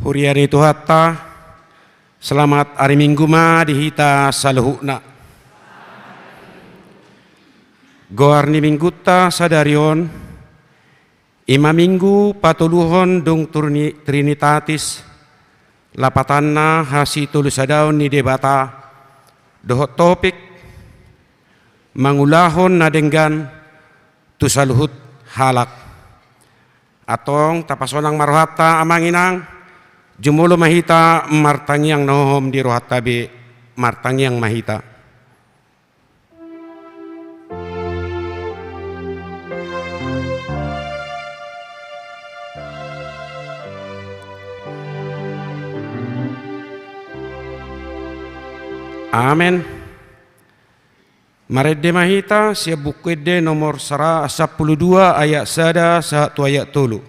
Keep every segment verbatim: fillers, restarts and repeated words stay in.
Huria ni Tuhanta, selamat ari Minggu ma di hita saluhutna. Goar ni Minggunta sadari on, i ma Minggu patoluhon dung Trini-, Trinitatis, lapatanna hasitolusadaon ni Debata, dohot topik mangulahon na denggan tu saluhut halak. Antong tapasonang ma rohanta amang inang, jumolo ma hita martangiang na hohom di rohanta be, martangiang ma hita. Amen. Marende ma hita sian Buku Ende nomor sara-, sampulu dua ayat sada sahat tu ayat tolu.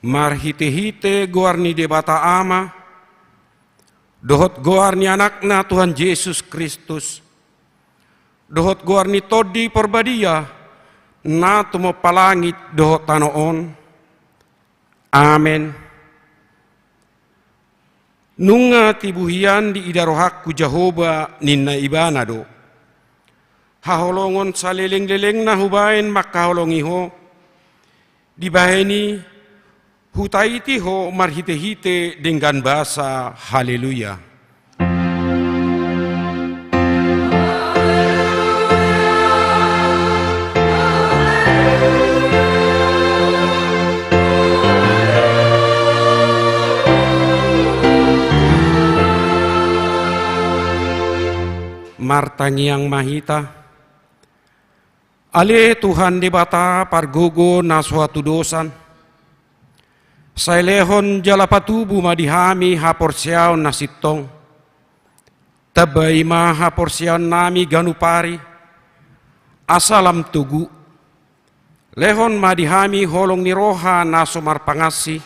Marhitehite goar ni Debata Ama, dohot goar ni Anakna Tuhan Jesus Kristus, dohot goar ni Tondi Parbadia, na tumompa langit dohot tano on. Amen. Nunga tibu hian diida rohangku Jahowa, ninna Ibana do. Haholongon salelenglelengna hubaen mangkaholongi ho, dibahen i hutaiti ho marhitehite denggan basa. Haleluya. Martangiang ma hita. Ale Tuhan Debata pargogo na so hatudosan, sai lehon jala patubu ma di hami haporseaon na sintong. Tambai ma haporseaonnami ganup ari, asa lam togu. Lehon ma di hami holong ni roha na so marpangansi,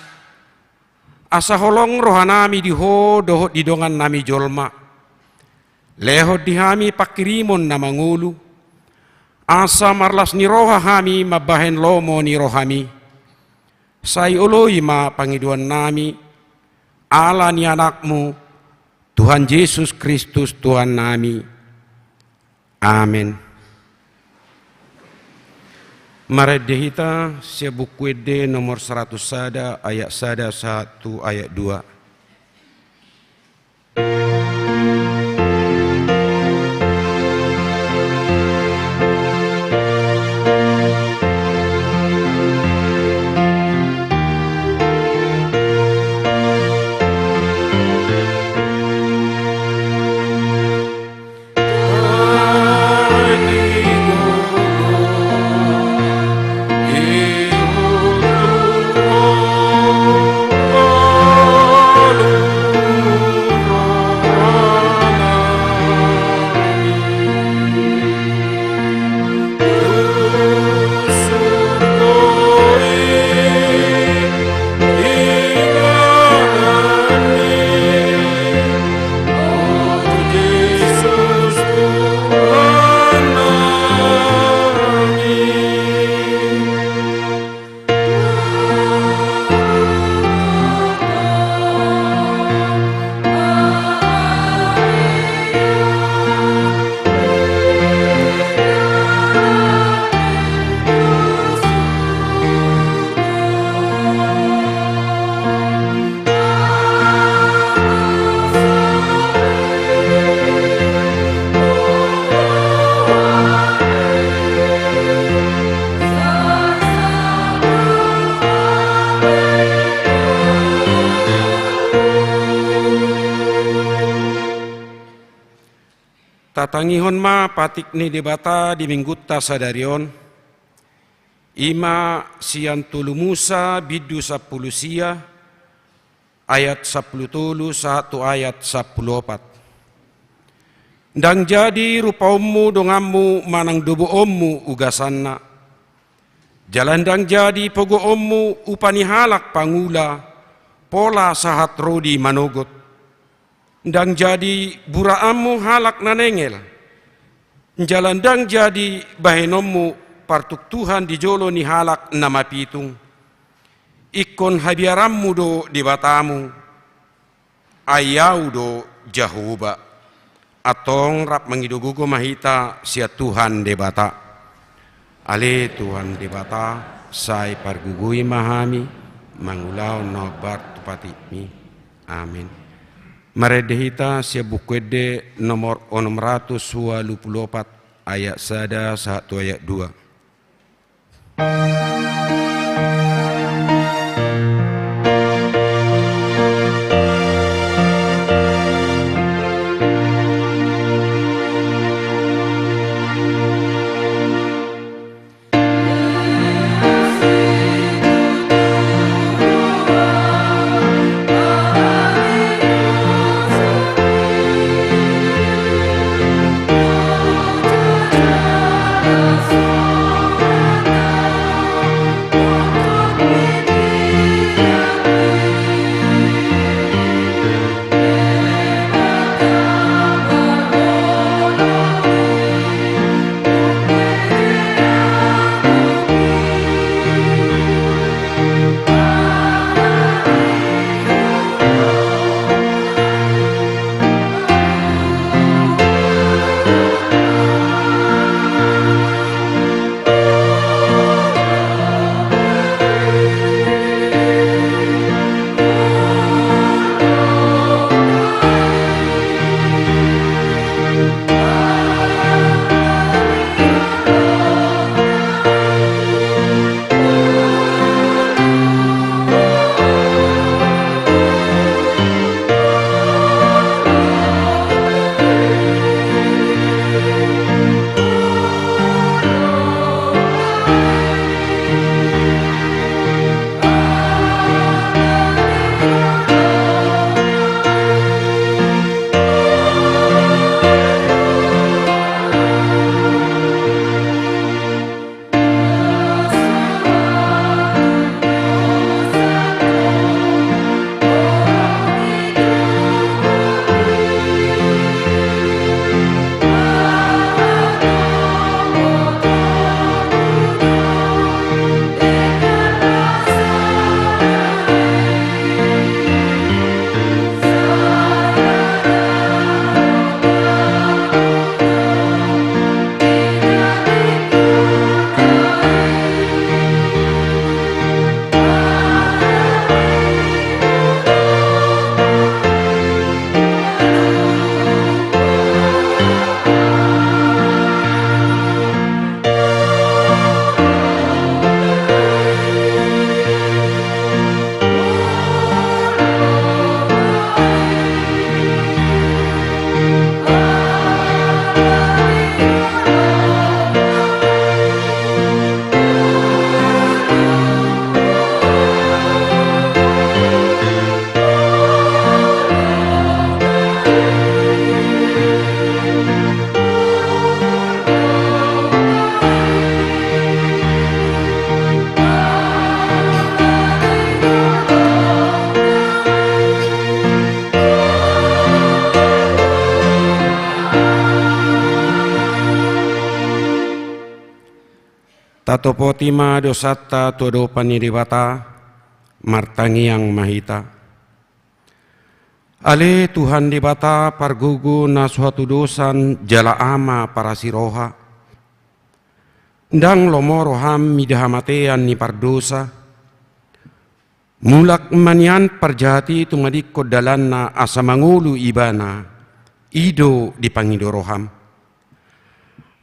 Asa holong rohanami di Ho dohot di dongannami jolma, lehon di hami panghirimon na mangolu, asa marlas ni roha hami mambahen lomo ni rohaMi. Sai oloi ma pangidoannami, ala ni AnakMu, Tuhan Jesus Kristus Tuhannami. Amen. Marende hita sian Buku Ende nomor saratus sada, ayat sada sahat tu ayat dua. Tatangihon ma patik ni Debata di Minggunta sadari on, i ma sian Tolu Musa bindu sampulu sia, ayat sampulu tolu sahat tu ayat sampulu opat. Ndang jadi rupaonmu donganmu manang doboonmu ugasanna. Jala ndang jadi pogoonmu upa ni halak pangula, pola sahat ro di manogot. Ndang jadi buraanmu halak na nengel. Jala ndang jadi bahenonmu partuktuhan di jolo ni halak na mapitung. Ingkon habiaranmu do Debatamu, ai Ahu do Jahowa. Antong rap mangido gogo ma hita sian Tuhan Debata. Ale Tuhan Debata, sai pargogoi ma hami mangulahon na hombar tu patikMi. Amen. Marende hita sian Buku Ende nomor onom ratus ualu pulu opat, ayat sada sahat tu ayat dua. Tatopoti ma dosanta tu adopan ni Debata, martangiang ma hita. Ale Tuhan Debata, pargogo na so hatudosan jala Ama parasiroha. Ndang lomo roham mida hamatean ni pardosa. Mulak ma nian parjahat i tumadingkon dalanna asa mangolu ibana, i do dipangido roham.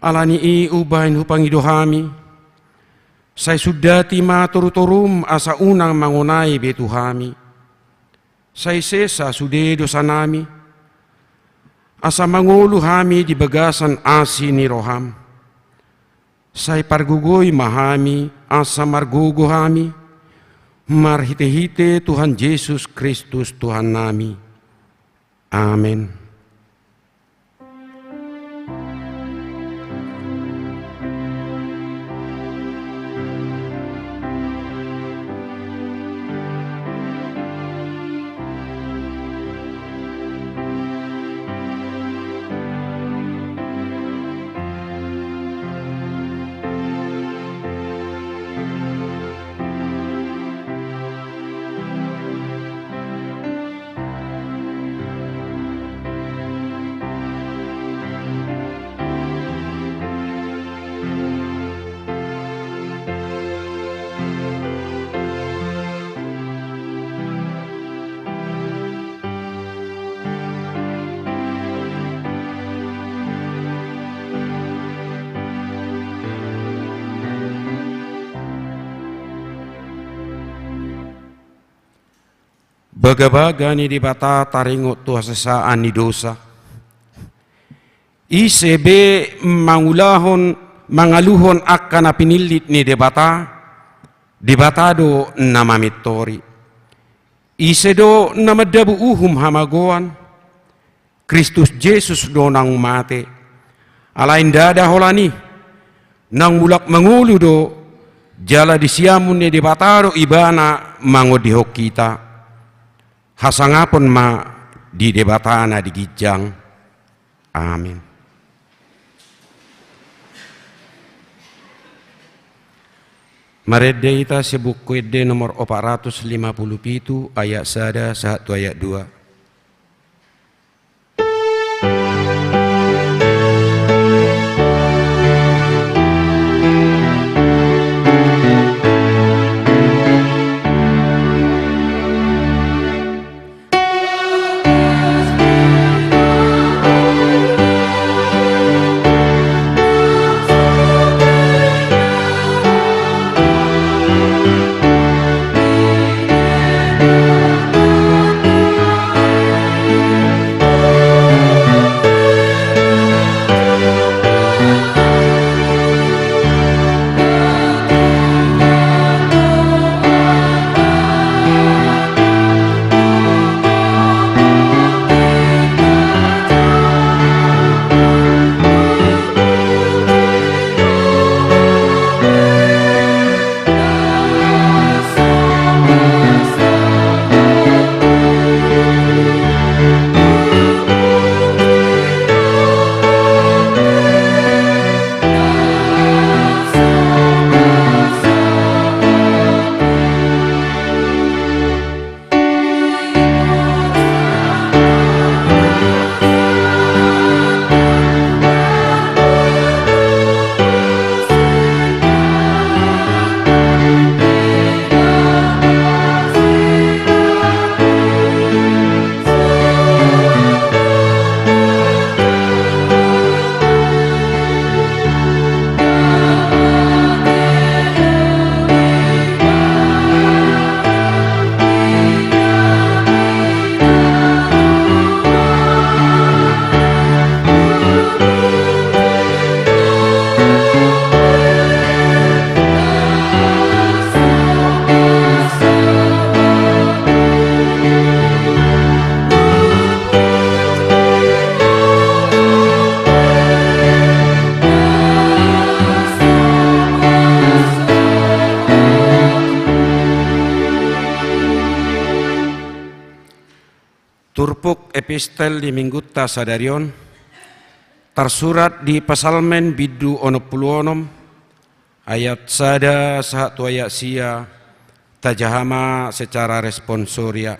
Ala ni i umbahen hupangido hami, sai sundati ma torutorum asa unang mangonai be tu hami. Sai sesa sude dosanami, asa mangolu hami di bagasan asi ni roham. Sai pargogoi ma hami, asa margogo hami, marhitehite Tuhan Jesus Kristus Tuhannami. Amen. Bagabaga ni Debata taringot tu hasesaan ni dosa. Ise be mangulahon, mangaluhon angka na pinillit ni Debata, Debata do na mamintori. Ise do na mandabu uhum hamagoan? Kristus Jesus do naung mate. Alai ndada holan i, naung mulak mangolu do, jala di siamun ni Debata do ibana mangondihon hita. Hasangapon ma di Debata na di ginjang. Amin. Marende hita sian Buku Ende nomor opat ratus lima puluh pitu, ayat sada sahat tu ayat dua. Turpuk epistel di minggunta sadari on, tarsurat di Psalmen bindu onom pulu onom, Ayat sada sahat tu ayat sia, tajaha ma secara responsoria.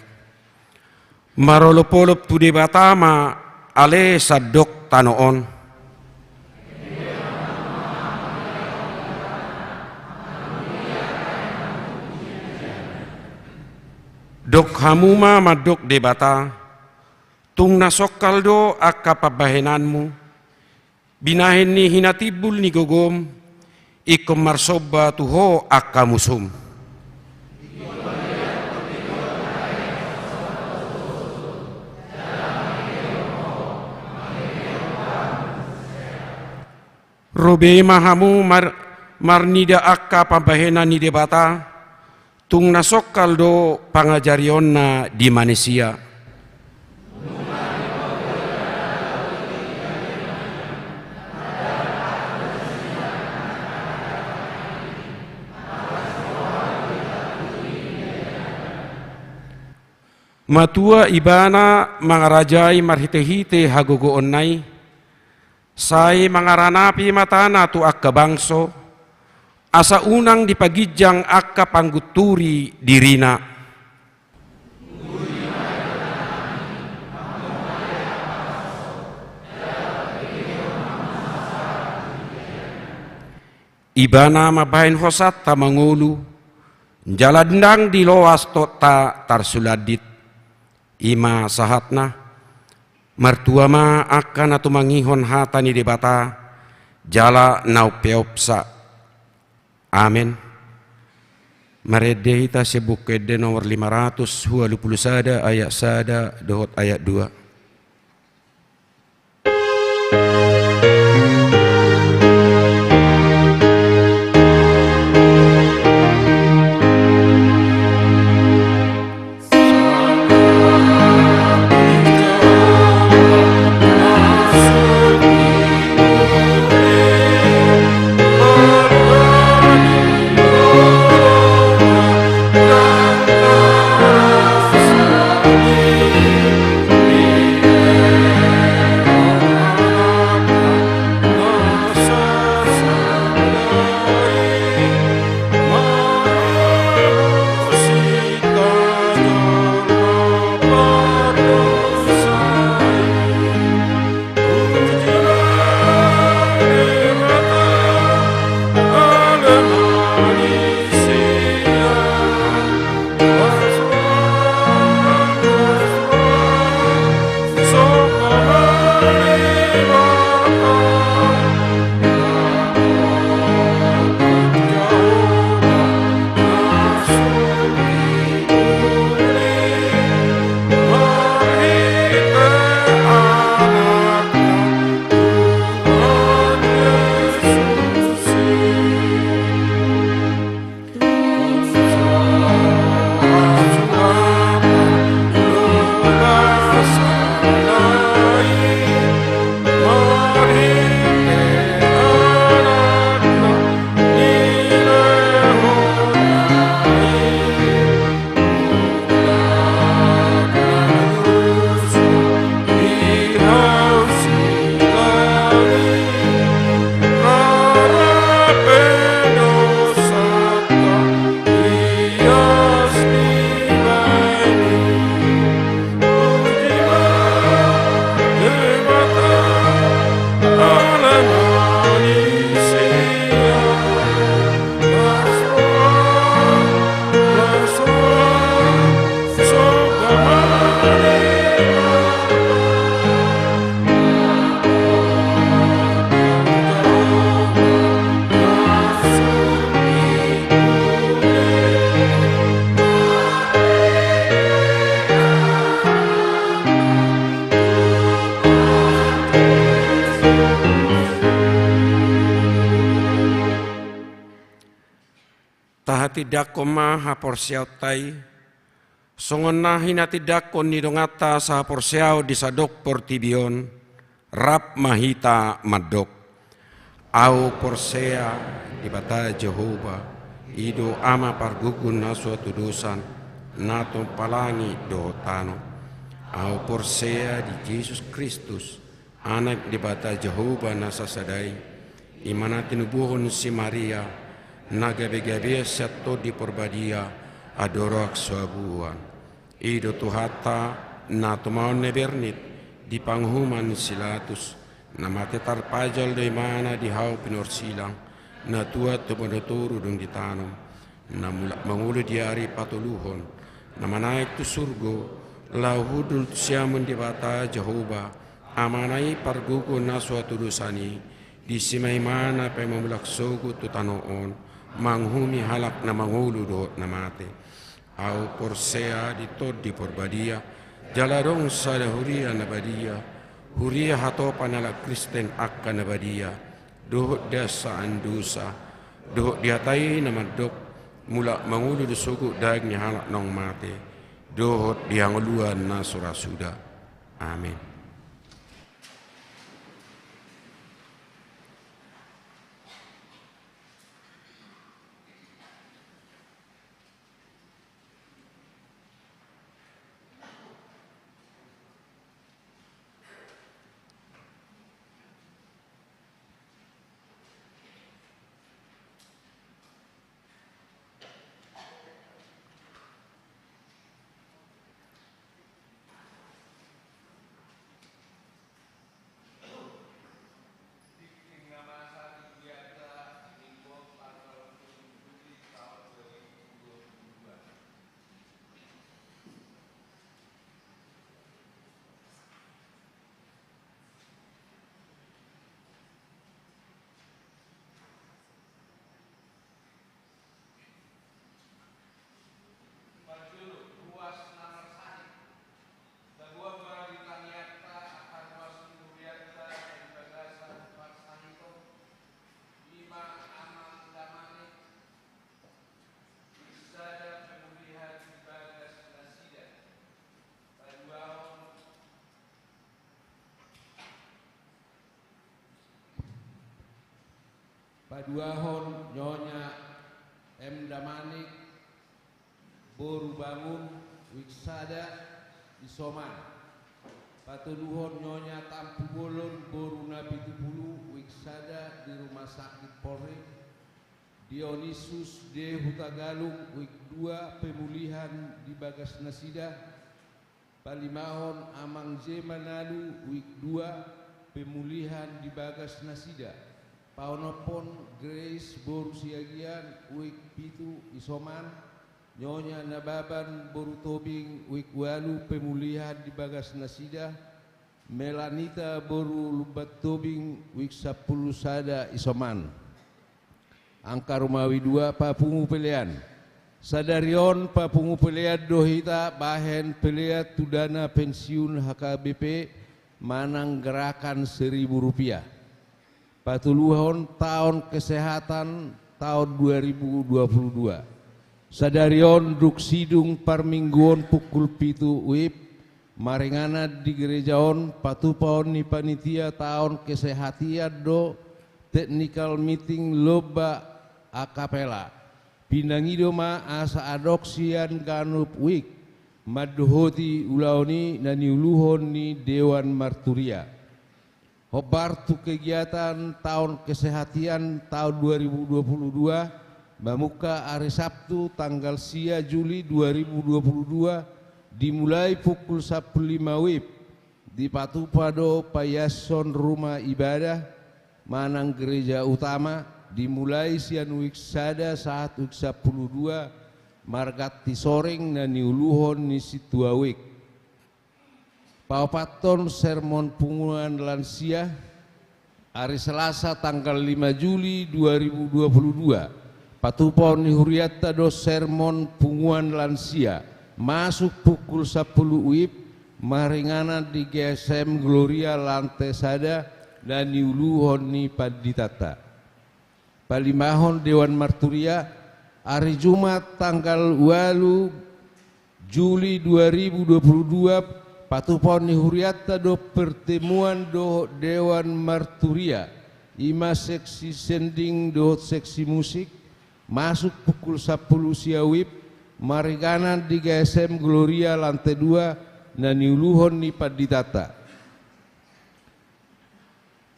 Marolopolop tu Debata ma ale sandok tano on. Dok hamu ma mandok Debata, tung na songkal do angka pambahenanmu, binahen ni hinatimbul ni gogom, ingkon marsomba tu Ho angka musum. Ro be ma hamu mar-, marnida angka pambahenan ni Debata, tung na songkal do pangajarionna di manisia. Matua Ibana mangarajai marhitehite hagogoonna i, sai mangaranapi matana tu angka bangso, asa unang dipaginjang angka panggunturi dirina. Ibana mambahen hosanta mangolu, jala ndang diloas totta tarsulandit. I ma sahatna, martua ma angka na tumangihon hata ni Debata, jala na umpeopsa. Amen. Marende hita sian Buku Ende nomor lima ratus ualu pulu sada, ayat sada dohot ayat dua. Tahatindangkon ma haporseaonta i, songon na hinatindangkon ni donganta sahaporseaon di sandok portibi on, rap ma hita mandok. Ahu porsea Debata Jahowa, i do Ama pargugum na so hatudosan, na tompa langit dohot tano. Ahu porsea di Jesus Kristus, Anak Debata Jahowa na sasada i, i ma na tinubuhon si Maria, Na gabe-gabean sian Tondi Porbadia andorang so habuan. I do Tuhanta, na tumaon na bernit di panguhuman si Latus, na mate tarpajal do ibana di hau pinorsilang, na tuat tu boto toru dung ditanom, na mulak mangolu di ari patoluhon, na manaek tu surgo, laho hundul tu siamun Debata Jahowa, Amana i pargogo na so hatudosan i, disi ma ibana pe mamulak sogot tu tano on, manguhumi halak na mangolu dohot na mate. Ahu porsea di Tondi Porbadia, jala adong sada huria na badia, huria hatopan halak Kristen angka na badia, dohot di hasesaan dosa, dohot di hata i na mandok, mulak mangolu do sogot daging ni halak naung mate, dohot di hangoluan na so ra suda. Amen. Paduahon Nyonya M. Damanik, boru Bangun, wijk sada, isoman. Patoluhon Nyonya Tampubolon, boru Napitupulu, wijk sada, di Rumah Sakit Polri. Dionisius D. Hutagalung, wijk dua, pemulihan di bagas nasida. Palimahon Amang J. Manalu, wijk dua, pemulihan di bagas nasida. Paonomhon Grace boru Siagian, wijk pitu, isoman. Nyonya Nababan boru Tobing, wijk ualu, pemulihan di bagas nasida. Melanita boru Lumban Tobing, wijk sampulu sada, isoman. Angka Romawi dua, papungu pelean. Sadari on papungu pelean do hita bahen pelean tu dana pensiun H K B P manang gerakan seribu rupiah. Patoluhon taon kesehatan taon dua ribu dua puluh dua. Sadari on dung sidung parmingguon pukul pitu wib, maringanan di gereja on, patupaon ni panitia taon kesehatan do technical meeting lomba a cappella. Pinangido ma asa adong sian ganup wijk mandohoti ulaon i na niuluhon ni Dewan Marturia. Hombar tu kegiatan taon kesehatan taon dua ribu dua puluh dua, mamungka ari Sabtu tanggal sia Juli dua ribu dua puluh dua, dimulai pukul sampulu lima wib, dipatupa do paiashon rumah ibadah manang gereja utama, dimulai sian wijk sada sahat wijk sampulu dua, marganti soring na niuluhon ni sintua wijk. Paopathon sermon punguan lansia, ari Selasa tanggal lima Juli dua ribu dua puluh dua, patupaon ni hurianta do sermon punguan lansia, masuk pukul sampulu wib, maringanan di G S M Gloria lantai sada, na niuluhon ni panditanta. Palimahon Dewan Marturia, ari Jumat tanggal ualu Juli dua ribu dua puluh dua, patupaon ni hurianta do pertemuan dohot Dewan Marturia, i ma seksi sending dohot seksi musik, masuk pukul sampulu sia wib, maringanan di G S M Gloria lantai dua, na niuluhon ni panditanta.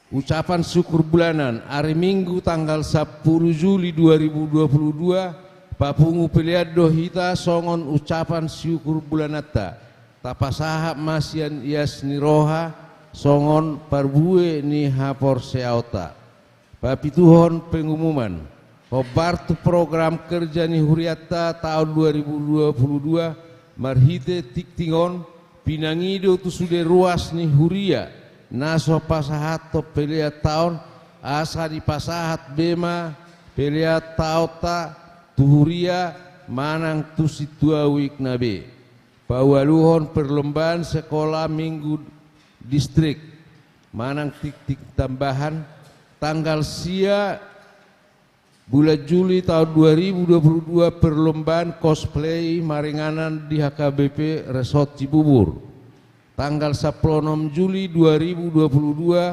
Ucapan syukur bulanan, ari Minggu tanggal sampulu Juli dua ribu dua puluh dua, papungu pelean do hita songon ucapan syukur bulananta. Tapasahat ma sian ias ni roha songon parbue ni haporseaonta. Papituhon pengumuman. Hombar tu program kerja ni hurianta taon dua ribu dua puluh dua marhite tingting on, pinangido tu sude ruas ni huria na so pasahathon pelean taon, asa dipasahat be ma pelean taonta tu huria manang tu sintua uikna be. Paualuhon perlombaan sekolah minggu distrik manang tingting tambahan, tanggal sia bulan Juli taon dua ribu dua puluh dua, perlombaan cosplay maringanan di H K B P Resort Cibubur. Tanggal sampulu onom Juli dua ribu dua puluh dua,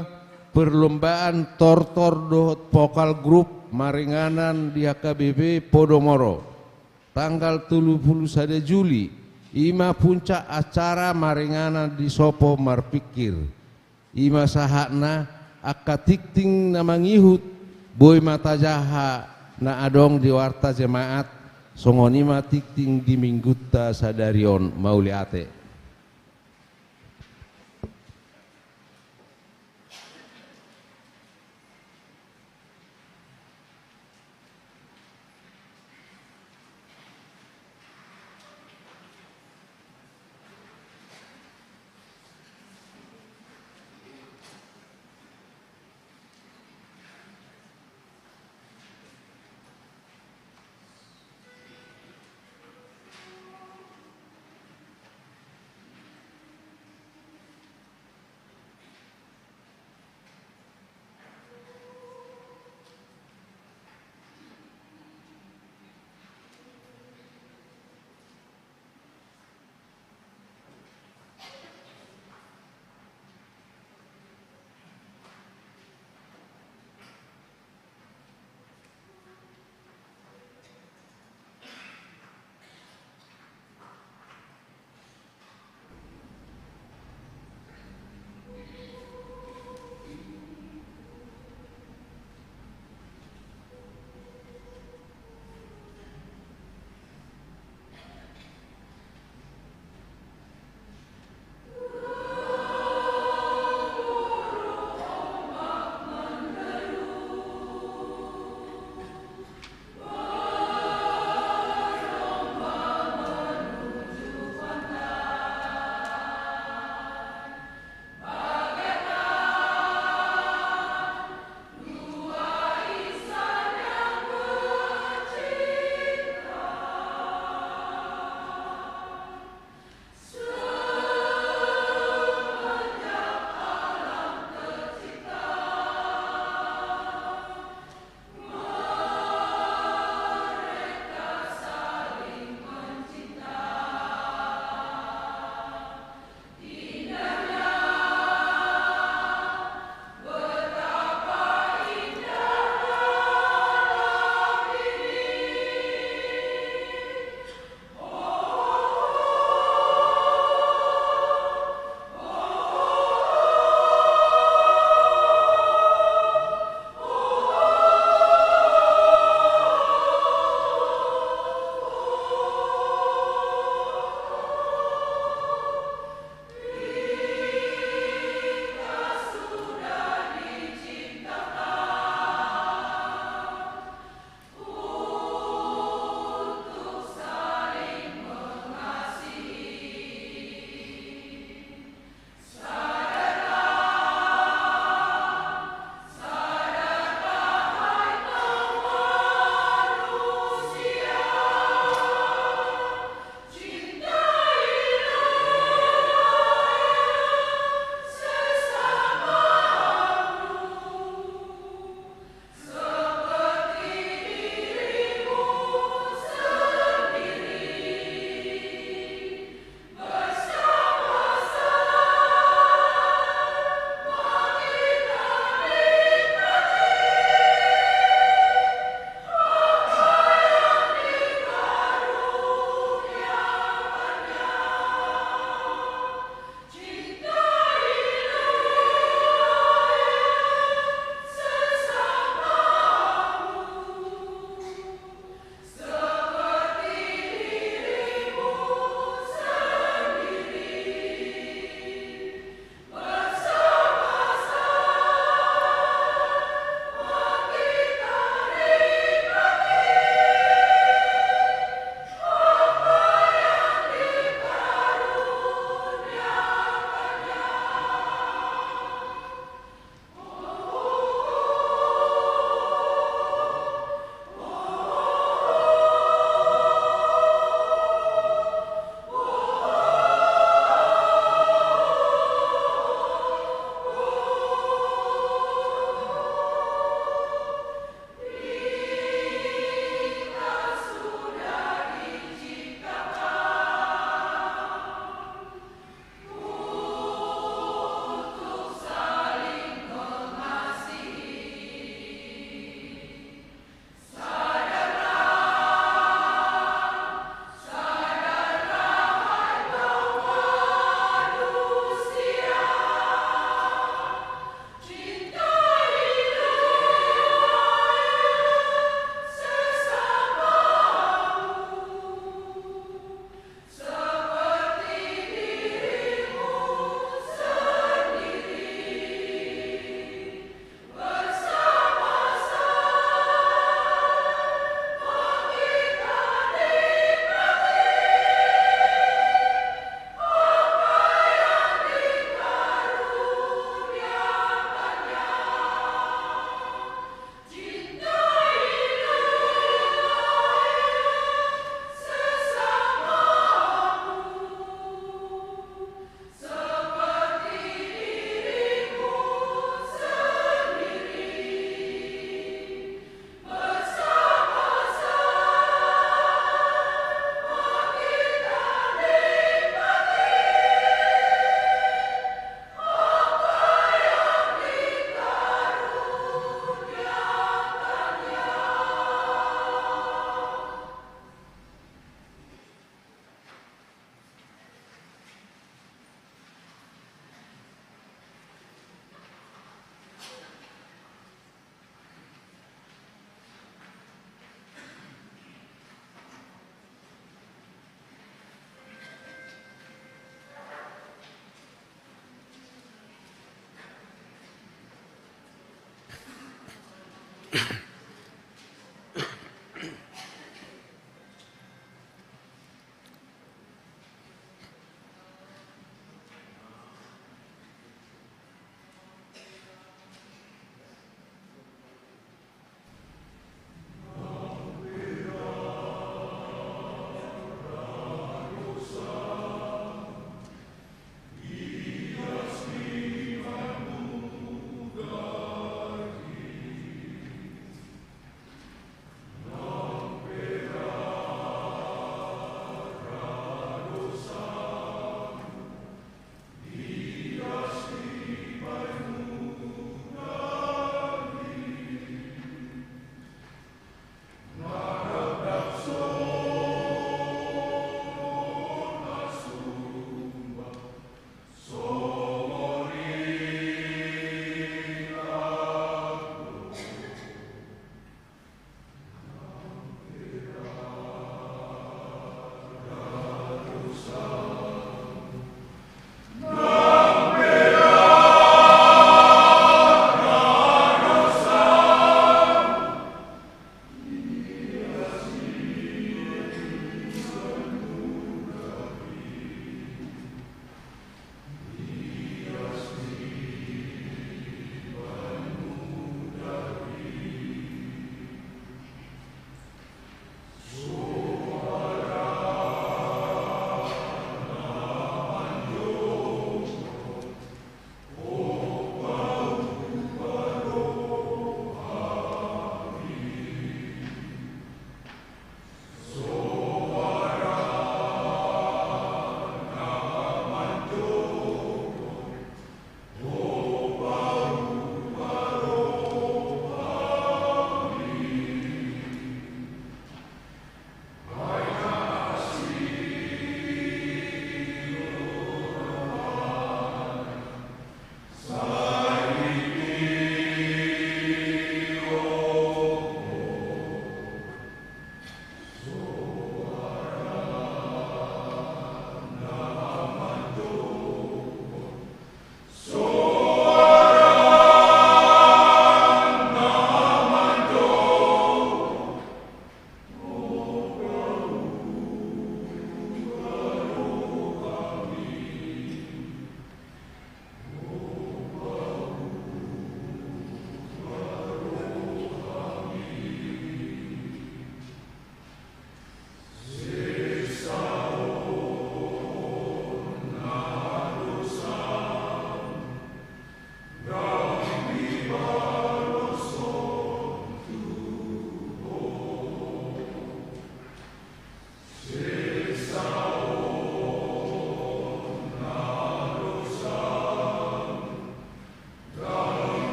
perlombaan tortor dohot vokal grup maringanan di H K B P Podomoro. Tanggal tolu puluh sada Juli, i ma puncak acara maringanan di Sopo Marpingkir. I ma sahatna, angka tingting na mangihut, boi ma tajaha na adong di warta jemaat, songon i ma tingting di minggunta sadari on. Mauliate.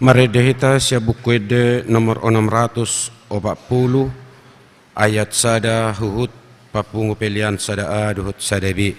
Marende hita sian Buku Ende nomor onom ratus opat pulu, ayat sada huhut papungu pelean sada A dohot sada B.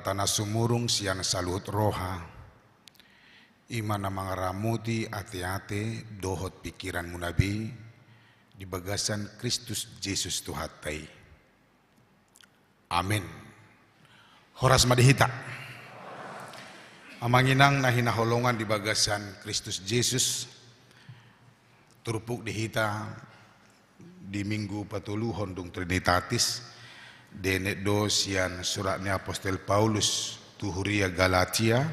Tanda sumurung sian saluhut roha, i ma na mangaramoti ateate dohot pingkiranmuna be di bagasan Kristus Jesus Tuhanta i. Amen. Horas ma di hita. Amang inang na hinaholongan di bagasan Kristus Jesus, turpuk di hita di Minggu patoluhon dung Trinitatis, dienet do sian surat ni Apostel Paulus tu huria Galatia,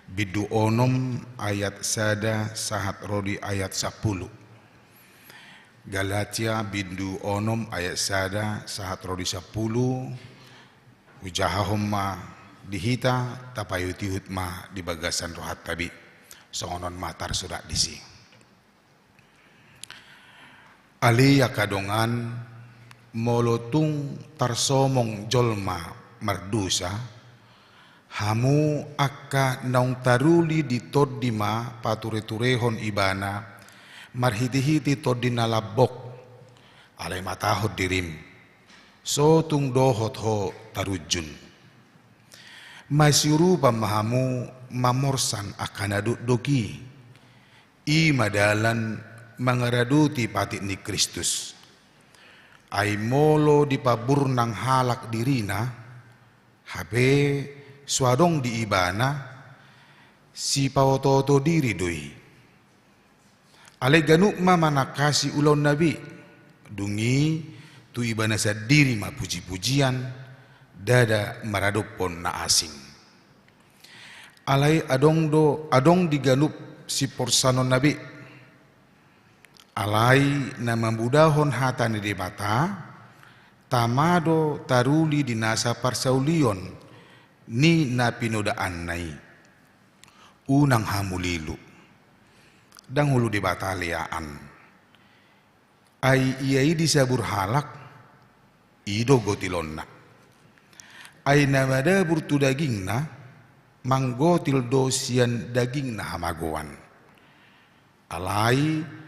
bindu onom ayat sada sahat ro di ayat sampulu. Galatia bindu onom ayat sada sahat ro di sampulu. Hujahahon ma di hita, tapaihutihut ma di bagasan rohanta be. Songon on ma tarsurat disi. Ale angka dongan, molo tung tarsomong jolma mardosa, hamu angka naung taruli di tondi ma patureturehon ibana marhitehite tondi na lambok, alai matahon dirim, so tung dohot ho tarunjun. Masiurupan ma hamu mamorsan angka na dokdok i. I ma dalan mangaradoti patik ni Kristus. Ai molo dipaburnang halak dirina, hape so adong di ibana, sipaotooto diri do i. Alai ganup ma manangkasi ulaonna be, dung i tu ibana sandiri ma pujipujian, ndada maradophon na asing. Alai adong do, adong di ganup siporsanonna be. Alai na mamudahon hata ni Debata, tama do taruli di nasa parsaulion ni na pinodaanna i. Unang hamu lilu. Ndang ulu Debata leaan. Ai ia i disabur halak, i do gotilonna. Ai na madabur tu dagingna, manggotil do sian dagingna hamagoan. Alai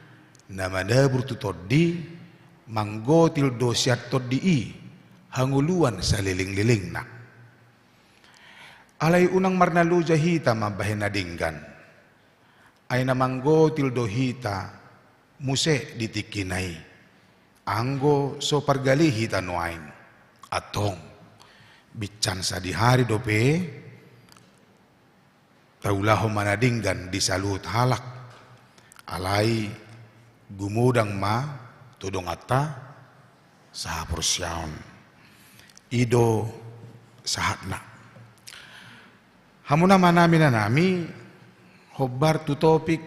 na madabur tu tondi, manggotil do sian tondi i hangoluan salelenglelengna. Alai unang marnaloja hita mambahen na denggan. Ai na manggotil do hita muse di tingkina i. Anggo so pargale hita nuaeng, antong, binsan sadihari dope, taulahon ma na denggan di saluhut halak. Alai gumodang ma tu donganta sahaporseaon. I do sahatna. Hamu na manami na nami, hombar tu topik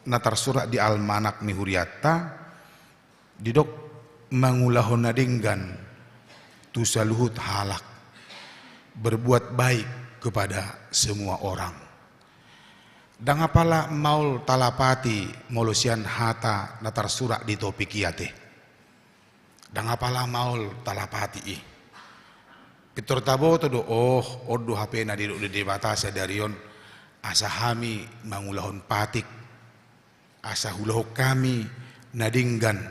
na tarsurat di almanak ni hurianta, didok mangulahon na denggan tu saluhut halak, berbuat baik kepada semua orang. Ndang apala maol talapati molo sian hata na tarsurat di topik i ate. Ndang apala maol talapati i. Pintor taboto do, oh, on do hape na didok ni Debata sadari on, asa hami mangulahon patik, asa huulahon hami na denggan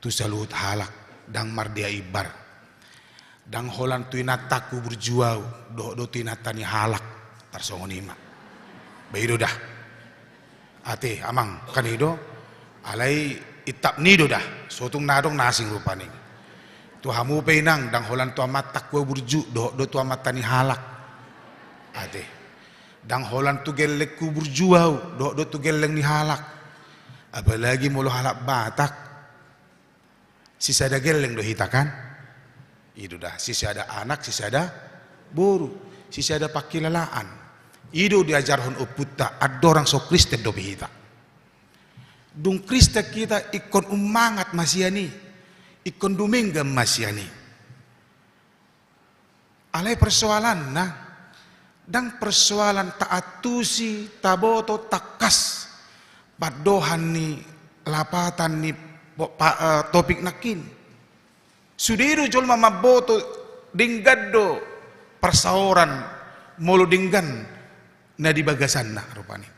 tu saluhut halak, ndang mardia imbar. Ndang holan tu inantangku burju ahu, dohot do tu inanta ni halak, tarsongon i ma. Ba i do da. Ate, amang, kan i do. Alai intap ni do da, so tung na adong na asing rupani. Tu hamu pe inang, ndang holan tu amantangku ahu burju, dohot do tu amanta ni halak. Ate. Ndang holan tu gellengku burju ahu, dohot do tu gelleng ni halak. Apalagi molo halak Batak. Sisada gelleng do hita kan? I do da, sisada anak, sisada boru, sisada pangkilalaan. I do diajarhon ompunta, andorang so Kristen dope hita. Dung Kristen hita ingkon ummangat ma sian i, ingkon dumenggan ma sian i. Alai persoalanna, ndang persoalan taantusi, taboto, tangkas pandohan ni lapatan ni po-, pa-, eh, topik nangkin. Sude do jolma mamboto denggan do parsaoran molo denggan na di bagasanna rupani.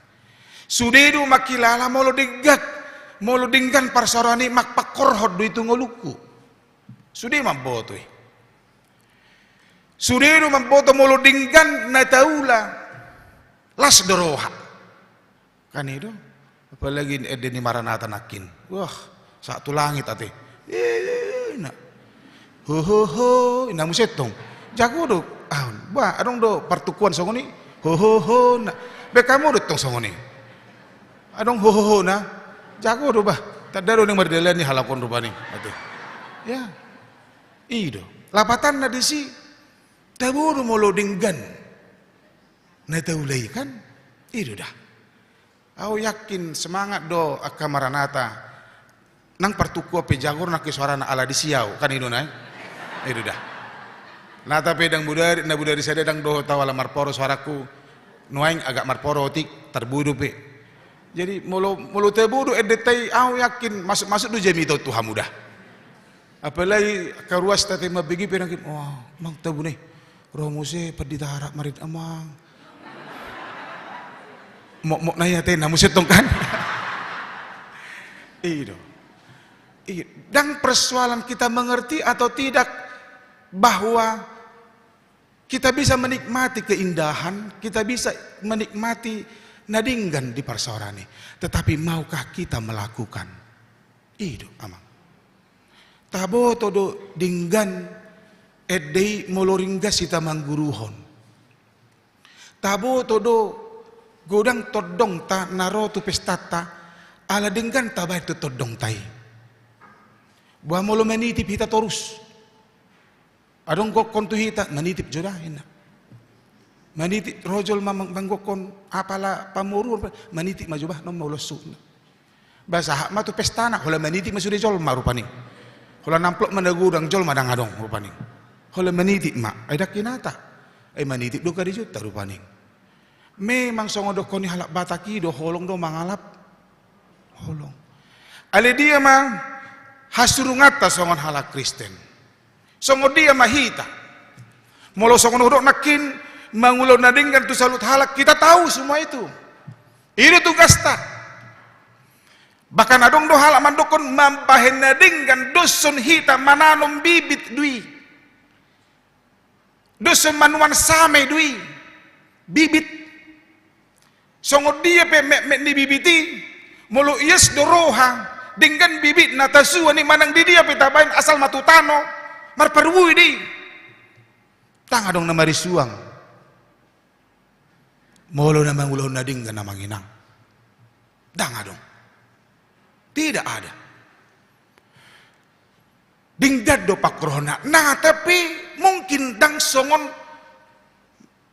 Sude do mangkilala molo denggan, molo denggan parsaoran i mangpangkorhon do i tu ngolungku. Sude mamboto i. Sude do mamboto molo denggan na taula, las do roha. Kan i do. Apalagi ende ni Maranatha nangkin. Wah, sahat tu langit ate. Ina. Ho ho ho, ina muse tong. Jago do. Ah, bah, adong do partukuan songon i. Ho ho ho, na. Be hamu do tong songon i. Adong ho ho ho na. Jago do bah. Tanda do naeng mardalani halak on rupani. Ate. Ya. I do. Lapatanna disi. Tabo do molo denggan na taula i kan. I do da. Au yakin semangat do angka Maranatha. Nang partukuan pe jago nangkin soarana ala disi au kan i do na. I do da. Na tapi ndang bodari, na bodari sada ndang dohot au ala marporo soaraku. Nuaeng agak marporo otik, tabo do pe. Jadi molo, molo tabo do endenta i au yakin masuk-masuk do jamita on tu hamu da. Apalagi angka ruasta te mambege pe nangkin, wah, mang tabo na i. Ro muse pandita Arap marit amang. Mokmok na i ate na muse tong kan. I do. I, ndang persoalan kita mengerti atau tidak bahwa kita bisa menikmati keindahan, kita bisa menikmati na denggan di parsaoran i. Tetapi maukah kita melakukan? I do, amang. Taboto do denggan ende i molo ringgas hita mangguruhon. Taboto do godang tondongta na ro tu pestanta, ala denggan tabaen tu tondongta i. Boha molo manitip hita torus. Adong gokkon tu hita, manitip jo da, inna. Manitip ro jolma mang-, manggokkon apala pamoruon, manitip ma jo bah, non ma ulos su, inna. Ba sahat ma tu pestana, holan manitip ma sude jolma rupani. Holan amplop ma na godang jolma ndang adong rupani. Holan manitip ma, ai ndang hinata. Ai manitip do karejota rupani. Memang songon dokkon ni halak Batak i do holong do mangalap holong. Alai dia ma hasurunganta songon halak Kristen. Songon dia ma hita. Molo songon hudok nangkin mangulahon na denggan tu saluhut halak, kita tahu semua itu. I do tugasta. Bahkan adong do halak mandokkon mambahen na denggan doshon hita mananom bibit do i. Doshon manuan same do i. Bibit. Songon dia pe metmet ni bibit i, molo ias do roha, denggan bibitna tasuan i manang di dia pe tabaen asal ma tu tano, marparbue do i. Ndang adong na marisuang. Molo na mangulahon na denggan amang inang. Ndang adong. Tidak ada. Denggan do pangkorhonna. Nah, tapi mungkin ndang songon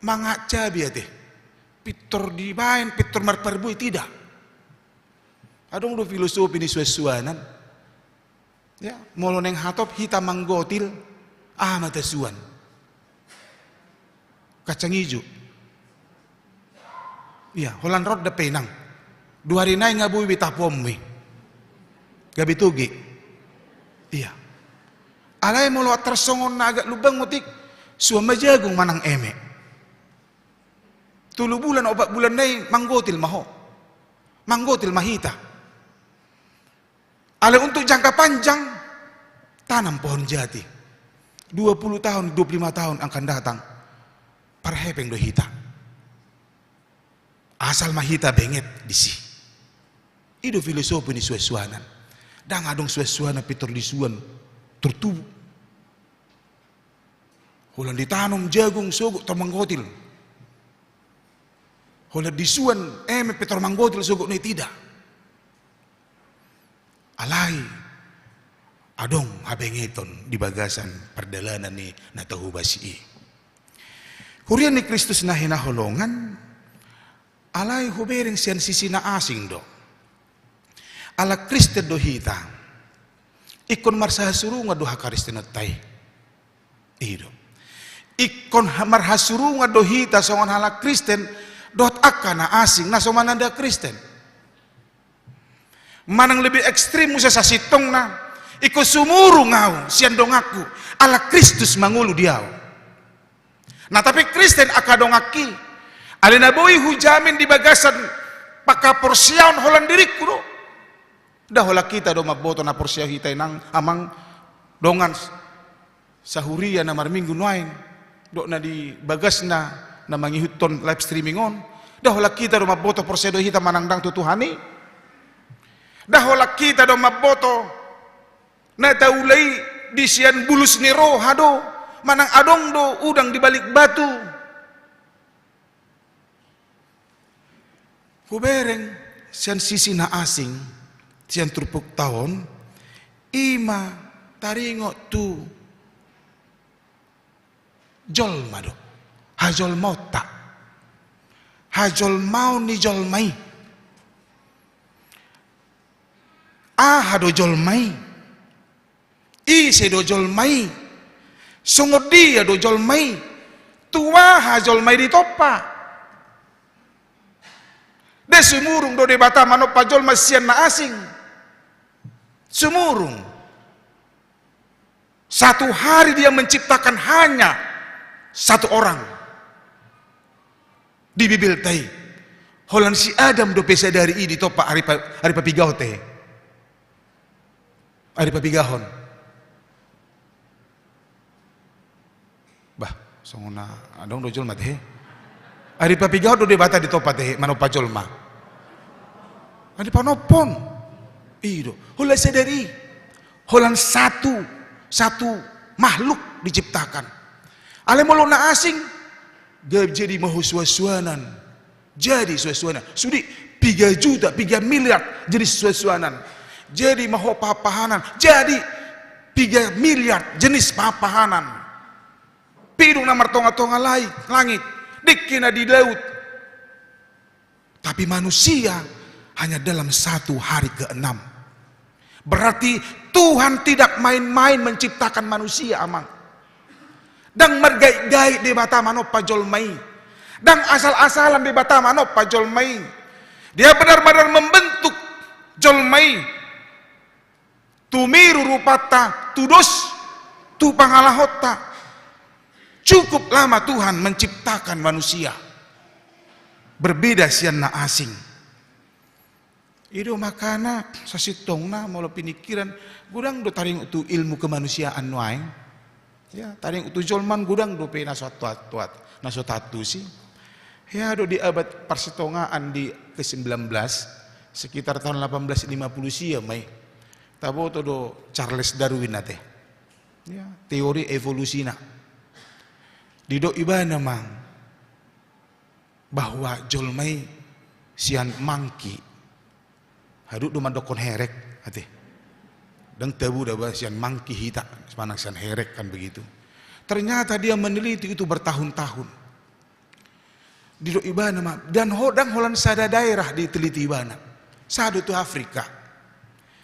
mangacabi ate. Pintor dibaen, pintor marparbue, tidak. Adong do filosofi ni suansuanan. Ya, molo naeng hatop hita manggotil, aha ma tasuan? Kacang ijo. Iya, holan ro da pe inang. Dua ari nai nga boi be tapuonmu i. Gabe toge. Iya. Alai molo tarsongon na agak lumbang otik, suan ma jagung manang eme. Tolu bulan, opat bulan nai manggotil ma ho. Manggotil ma hita. Alai untuk jangka panjang, tanam pohon jati. Dua puluh tahun, dua puluh lima tahun akan datang, parhepeng do hita. Asal ma hita benget disi. I do filosofi ni suansuanan. Ndang adong suansuanan pintor disuan, tertubu. Holan ditanom jagung sogot tor manggotil. Holan disuan eme pe tor manggotil sogot nai, tidak. Alai adong habengeton di bagasan pardalanan ni na tahobas i. Huria ni Kristus na hinaholongan, alai hubereng sian sisi na asing do. Ala Kristen do hita. Ingkon marhasurungan do hakristenonta i. I do. Ingkon ha-, marhasurungan do hita songon halak Kristen dohot angka na asing, na so mananda Kristen. Manang lebih ekstrim muse sasintongna, ingkon sumurung au sian donganku, ala Kristus mangolu di au. Nah, tapi Kristen angka donganki, alai na boi hujamin di bagasan panghaporseaon holan diringku do. Nda holan hita do mamboto na porsea hita inang amang dongan s-, sahuria na marminggu nuaeng. Dok na di bagasna na mangihuthon live streaming on. Nda holan hita do mamboto porsea do hita manang ndang tu Tuhan i. Nda holan hita do mamboto na taula i di sian bulus ni roha do manang adong do udang di balik batu. Hubereng sian sisi na asing, sian turpukta on, i ma taringot tu jolma do. Hajolmaonta. Hajolmaon ni jolma i. Aha do jolma i? Ise do jolma i? Songon dia do jolma i? Tu aha jolma i ditompa? Nda sumurung do Debata manompa jolma sian na asing? Sumurung. Satu hari Dia menciptakan hanya satu orang. Di Bibelta i, holan si Adam dope sadari i ditompa ari pa-, ari papigahon, tehe. Ari papigahon. Bah, songon na adong do jolma, tehe. Ari papigahon do Debata ditompa, tehe, manompa jolma. Ari panompa on. I do. Holan sadari i. Holan satu, satu makhluk diciptakan. Alai molo na asing, ga jadi ma ho suansuanan. Jadi suansuanan. Sude piga juta, piga miliar jenis suansuanan. Jadi ma ho pahanpahanan. Jadi piga miliar jenis pahanpahanan. Pidung na martongatonga lai-, langit. Dengke na di laut. Tapi manusia hanya dalam satu hari keenam. Berarti Tuhan tidak main-main menciptakan manusia, amang. Ndang margaitgait Debata manompa jolma i. Ndang asal-asalan Debata manompa jolma i. Dia benar-benar membentuk jolma i. Tumiru rupanta, tudos tu pangalahonta. Cukup lama Tuhan menciptakan manusia. Berbeda sian na asing. I do makana sasintongna molo pinikkiran, godang do taringot tu ilmu kemanusiaan nuaeng. Ya, taringot tu jolma on godang dope na so atuat-tuat, na so taantusi. Ya, do di abad parsitongaan di kesembilan belas, sekitar tahun delapan belas lima puluh sia ma i. Taboto do Charles Darwin ate. Ya, teori evolusina. Didok ibana, mang, bahwa jolma i sian mangki. Hadudu mandokkon herek, ate. Ndang tabo daba sian mangki hita, manang sian herek, kan begitu. Ternyata dia meneliti itu bertahun-tahun. Didok ibana ma, dan ho-, ndang holan sada daerah diteliti ibana. Sada tu Afrika.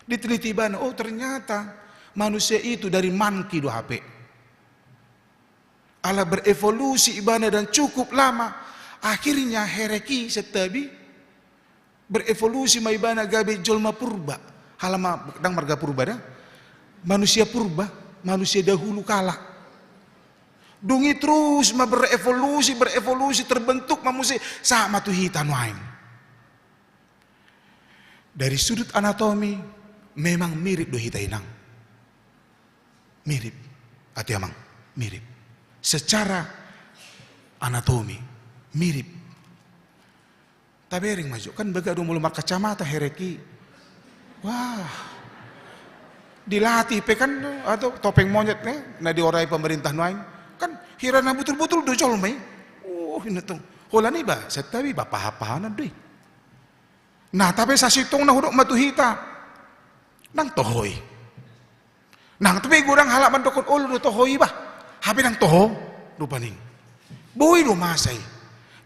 Diteliti ibana, oh, ternyata manusia itu dari mangki do hape. Ala berevolusi ibana dan cukup lama, akhirnya herek i santabi berevolusi ma ibana gabe jolma purba. Alama ndang marga purba da. Manusia purba, manusia dahulu kala. Dung i terus ma berevolusi, berevolusi, terbentuk ma muse sahat ma tu hita nuaeng. Dari sudut anatomi memang mirip do hita, inang. Mirip. Ate, amang, mirip. Secara anatomi mirip. Tabereng ma jo, kan baga do molo markacamata herek i. Wah. Dilatih pe kan, atau topeng monyet, eh, na diorai pemerintah nuaeng. Kan hira na butul-butul do jolma i. Oh, inna tong. Holan i ba, santabi ba pahanpahanan do i. Nah, tapi sasintongna hudok ma tu hita. Ndang toho i. Nang tu pe godang halak mandokkon olo do toho i bah. Hape ndang toho, rupani. Boi do masa i.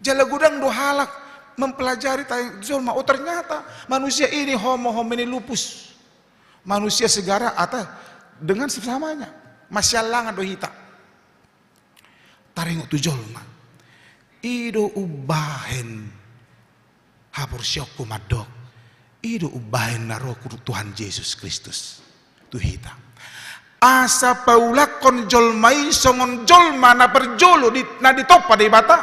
Jala godang do halak mempelajari taringot tu jolma. Oh, ternyata manusia ini homo homini lupus. Manusia segara atau dengan sesamanya. Masiallangan do hita. Taringot tu jolma. I do umbahen haporseaonku mandok, i do umbahen na ro Tuhan Jesus Kristus tu hita. Asa paulakkon jolma i songon jolma na parjolo di, na ditompa Debata.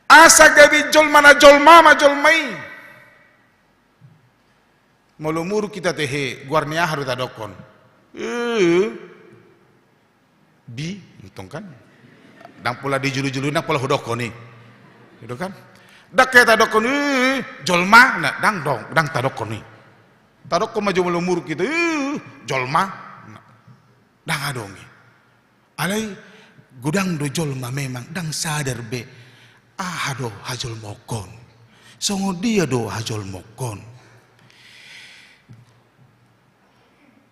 Asa gabe jolma na jolma ma jolma i. Molo muruk hita tehe, goar ni aha do tadokkon? Eh. Bi-, Untung kan? Ndang pola dijulu-julu, ndang pola hudokkon i. Gitu kan? Ndang hea tadokkon i jolma, na, ndang dong, ndang tadokkon i. Tadokkon ma jumolo muruk gitu, "Ih, jolma." Na, ndang adong i. Alai godang do jolma memang ndang sadar be aha do hajolmaon. Songon dia do hajolmaon.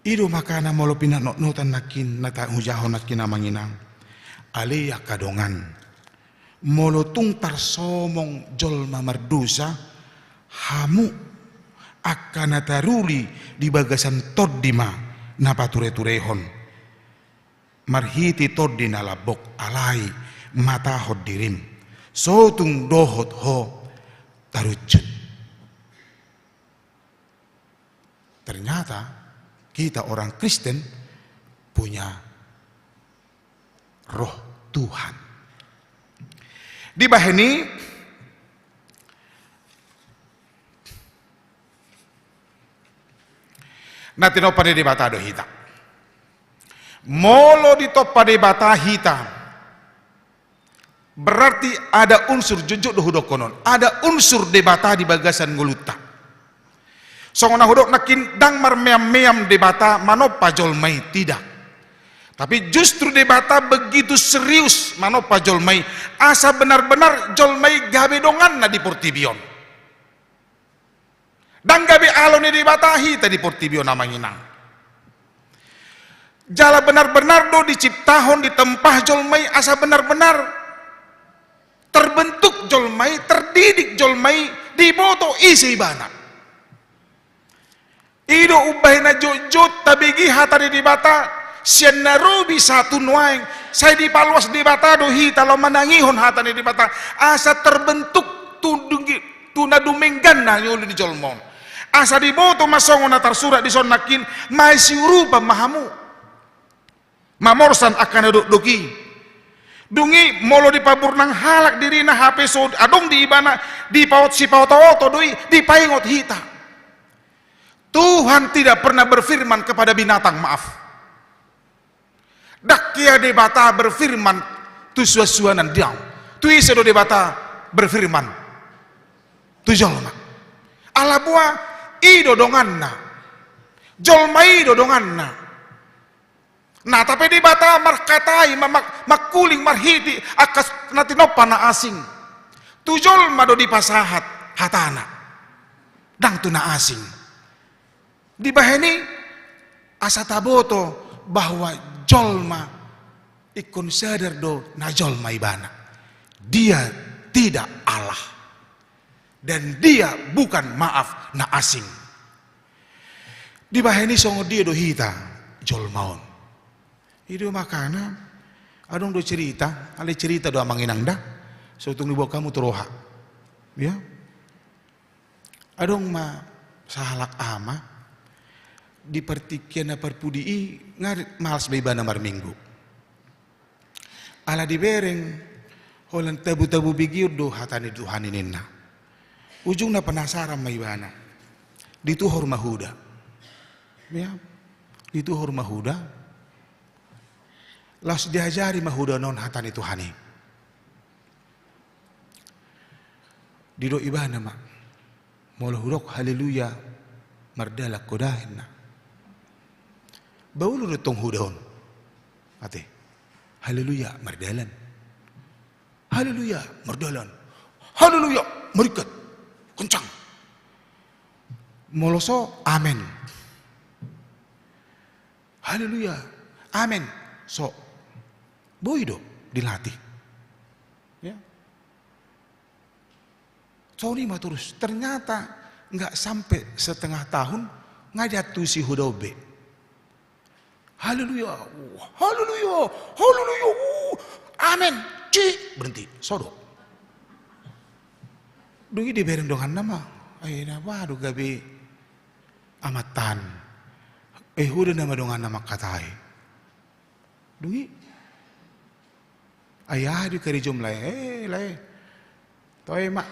I do makana molo pinanotnotan nangkin na tahujahon nangkin amang inang. Ale angka dongan. Molo tung tarsomong jolma mardosa, hamu angka na taruli di bagasan tondi ma na pature-turehon. Marhite tondi na lambok alai matahon dirim. So tung dohot ho tarunjun. Ternyata kita orang Kristen punya Roh Tuhan. Dibahen i, na tinompa ni Debata do hita. Molo ditompa Debata hita, berarti ada unsur, jotjot do hudokkonon, ada unsur Debata di bagasan ngolunta. Songon na hudok nangkin, ndang marmeam-meam Debata manompa jolma i, tidak. Tapi justru Debata begitu serius manompa jolma i, asa benar-benar jolma i gabe donganna di portibi on. Ndang gabe alo ni Debata hita di portibi on, amang inang. Jala benar-benar do diciptahon, ditempa jolma i asa benar-benar terbentuk jolma i, terdidik jolma i, diboto ise ibana. I do umbahen na jotjot tabege hata ni Debata, sian na robi sahat tu nuaeng, sai dipaluas Debata do hita laho manangihon hata ni Debata, asa terbentuk tu dung-, tu na dumenggan na ngolu ni jolma on. Asa diboto ma songon na tarsurat dison nangkin, masiurupan ma hamu. Mamorsan angka na dokdok i. Dung i molo dipaburnang halak dirina hape so adong di ibana, dipaot sipaoto-oto do i, dipaingot hita. Tuhan tidak pernah berfirman kepada binatang, maaf. Ndang hea Debata berfirman tu suan-suanan, daong. Tu ise do Debata berfirman? Tu jolma. Ala boha i do donganna. Jolma i do donganna. Nata pe Debata marhatai, ma-, ma-, mangkuling marhite angka na tinompa na asing. Tu jolma do dipasahat hatana. Ndang tu na asing. Dibahen i asa taboto bahwa jolma ingkon sadar do na jolma ibana. Dia tidak Allah. Dan dia bukan, maaf, na asing. Dibahen i songon dia do hita jolma on. I do makana adong do cerita, alai cerita do amang inang da, so tung diboan hamu tu roha. Ya. Adong ma sahalak ama, di partingkian na parpudi i nga malas be ibana marminggu. Ala dibereng, holan tabu-tabu begeon do hata ni Tuhan i ninna. Ujungna penasaran ma ibana. Dituhor ma huda. Ya, dituhor ma huda. Laos diajari ma huda on hata ni Tuhan i. Didok ibana ma, molo hudok haleluya mardalan ho da, ninna. Baulun do tong huda on. Ate. Haleluya mardalan. Haleluya mardalan. Haleluya maringkat. Kencang. Molo so, amen. Haleluya. Amen. So. Boi do dilatih. Ya. Songon i ma torus. Ternyata nggak sampai setengah tahun, nga diantusi huda on be. Haleluya, haleluya, haleluya, amen. Cik, berhenti. So do. Dung i dibereng donganna ma. Ai na boha do gabe amanta. Eh, huda nama donganna manghatai. Dung i. Ai aha do i karejo on, lae? Eh, lae. Toe ma.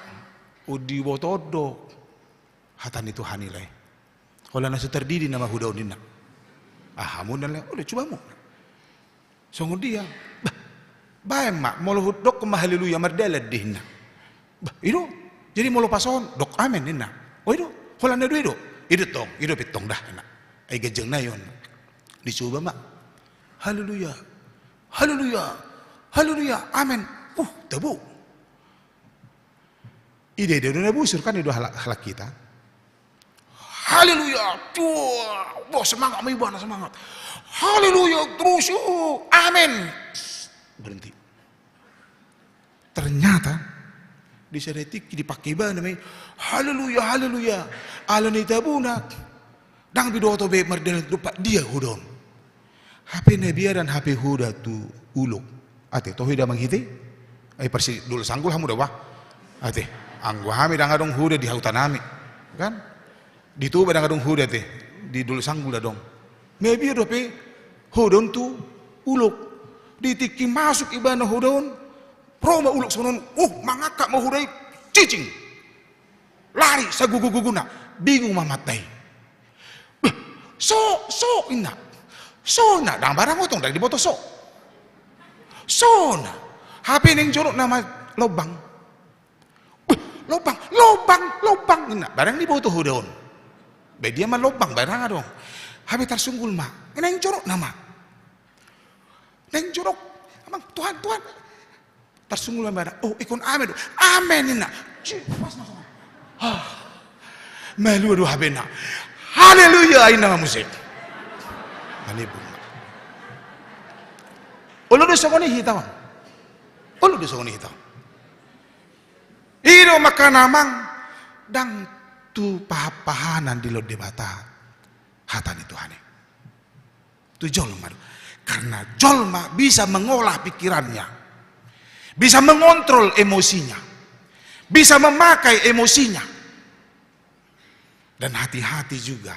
Undiboto on do hata ni Tuhan i, lae. Holan na so tardidi nama huda on, ninna. Ah, hamu, ninna, lae. Olo, coba hamu. Songon dia? Bah, baen ma, molo hudok ma haleluya mardalan do ninna. Bah, i do. Jadi molo pas on, dok amen ninna. O i do, holan na do i do. I do tong, i do pe tong da ninna. Ai ganjang nai on. Dicoba ma. Haleluya. Haleluya. Haleluya. Amen. Uh, tabo. Ida-ida do na busur kan, i do halak, halak hita. Haleluya. Wah, wah, semangat ma ibana, semangat. Haleluya, terus, uh, amen. Berhenti. Ternyata di sada tingki dipake ibana ma i, haleluya, haleluya. Alani tabona, ndang binoto be mardalan tu dompak dia huda on. Hape na biaran hape huda tu ulok. Ate, toho i da amang hita i? Ai parsi Dolok Sanggul hamu da bah. Ate, anggo hami ndang adong huda di huta nami. Kan? Di Toba ndang adong huda ate, di Dolok Sanggul da adong. Mabiar dope huda on tu ulok. Di tingki masuk ibana huda on, ro ma ulok songon on, uh, mangangkat ma huda i, cicing. Lari sagogo-gogona, bingung ma amanta i. Beh, so, so, ninna. So, ninna, ndang barang otong, ndang diboto so. So, ninna. Hape naeng jonok nama lobang. Beh, lobang, lobang, lobang, ninna. Barang diboto huda on. Baen dia ma lobang, barang adong. Hape tarsunggul ma. Naeng jonok nama. Naeng jonok. Amang, Tuhan, Tuhan. Tarsunggul ma ibana, oh, ingkon amen do. Amen, ninna. Ci, pas ma songon. Ah. Malua do hape ninna. Haleluya, ninna ma muse. Manibung ma. Olo do songon i hita on. Olo do songon i hita on. I do makana amang, ndang tu pahan-pahanan dilehon Debata hata ni Tuhan i. Tu jolma do. Karena jolma bisa mengolah pikirannya, bisa mengontrol emosinya, bisa memakai emosinya. Dan hati-hati juga,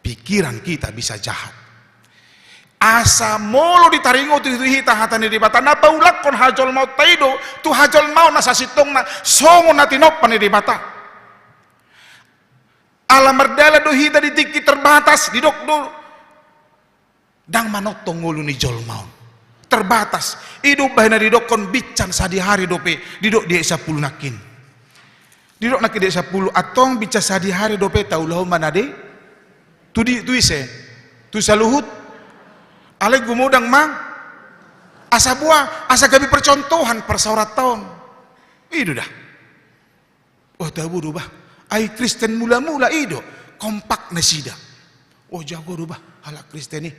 pikiran kita bisa jahat. Asa molo ditaringot tu hita hata ni Debata, na paulakhon hajolmaonta i do, tu hajolmaon na sasintongna, songon na tinompa ni Debata. Ala mardalan do hita di tingki terbatas, didok do. Ndang manongtong ngolu ni jolma on. Terbatas. I do umbahen na didokkon binsan sadihari dope, didok di ayat sampulu nangkin. Didok nangkin di ayat sampulu, antong binsan sadihari dope taulahon ma na di, tu di, tu ise? Tu saluhut. Alai gumodang ma. Asa boha, asa gabe percontohan parsaoranta on. I do da. Wah, tabo do bah. Ai Kristen mula-mula i do. Kompak nasida. Wah, jago do bah halak Kristen i.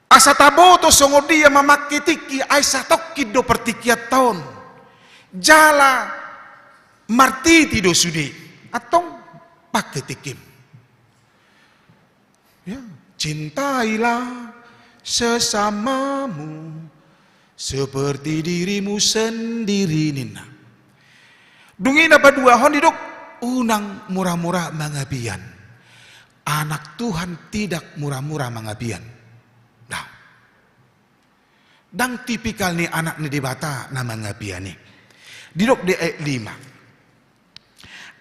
Asa taboto songon dia mamangke tingki, ai satongkin do partingkianta on. Jala martiti do sude. Antong pangke tingkim. Ya, cintailah sesamamu seperti dirimu sendiri, ninna. Dung i na paduahon didok, unang mura-mura mangapian. Anak Tuhan tidak mura-mura mangapian. Nah. Ndang tipikal ni anak ni Debata na mangapian i. Didok di ayat lima.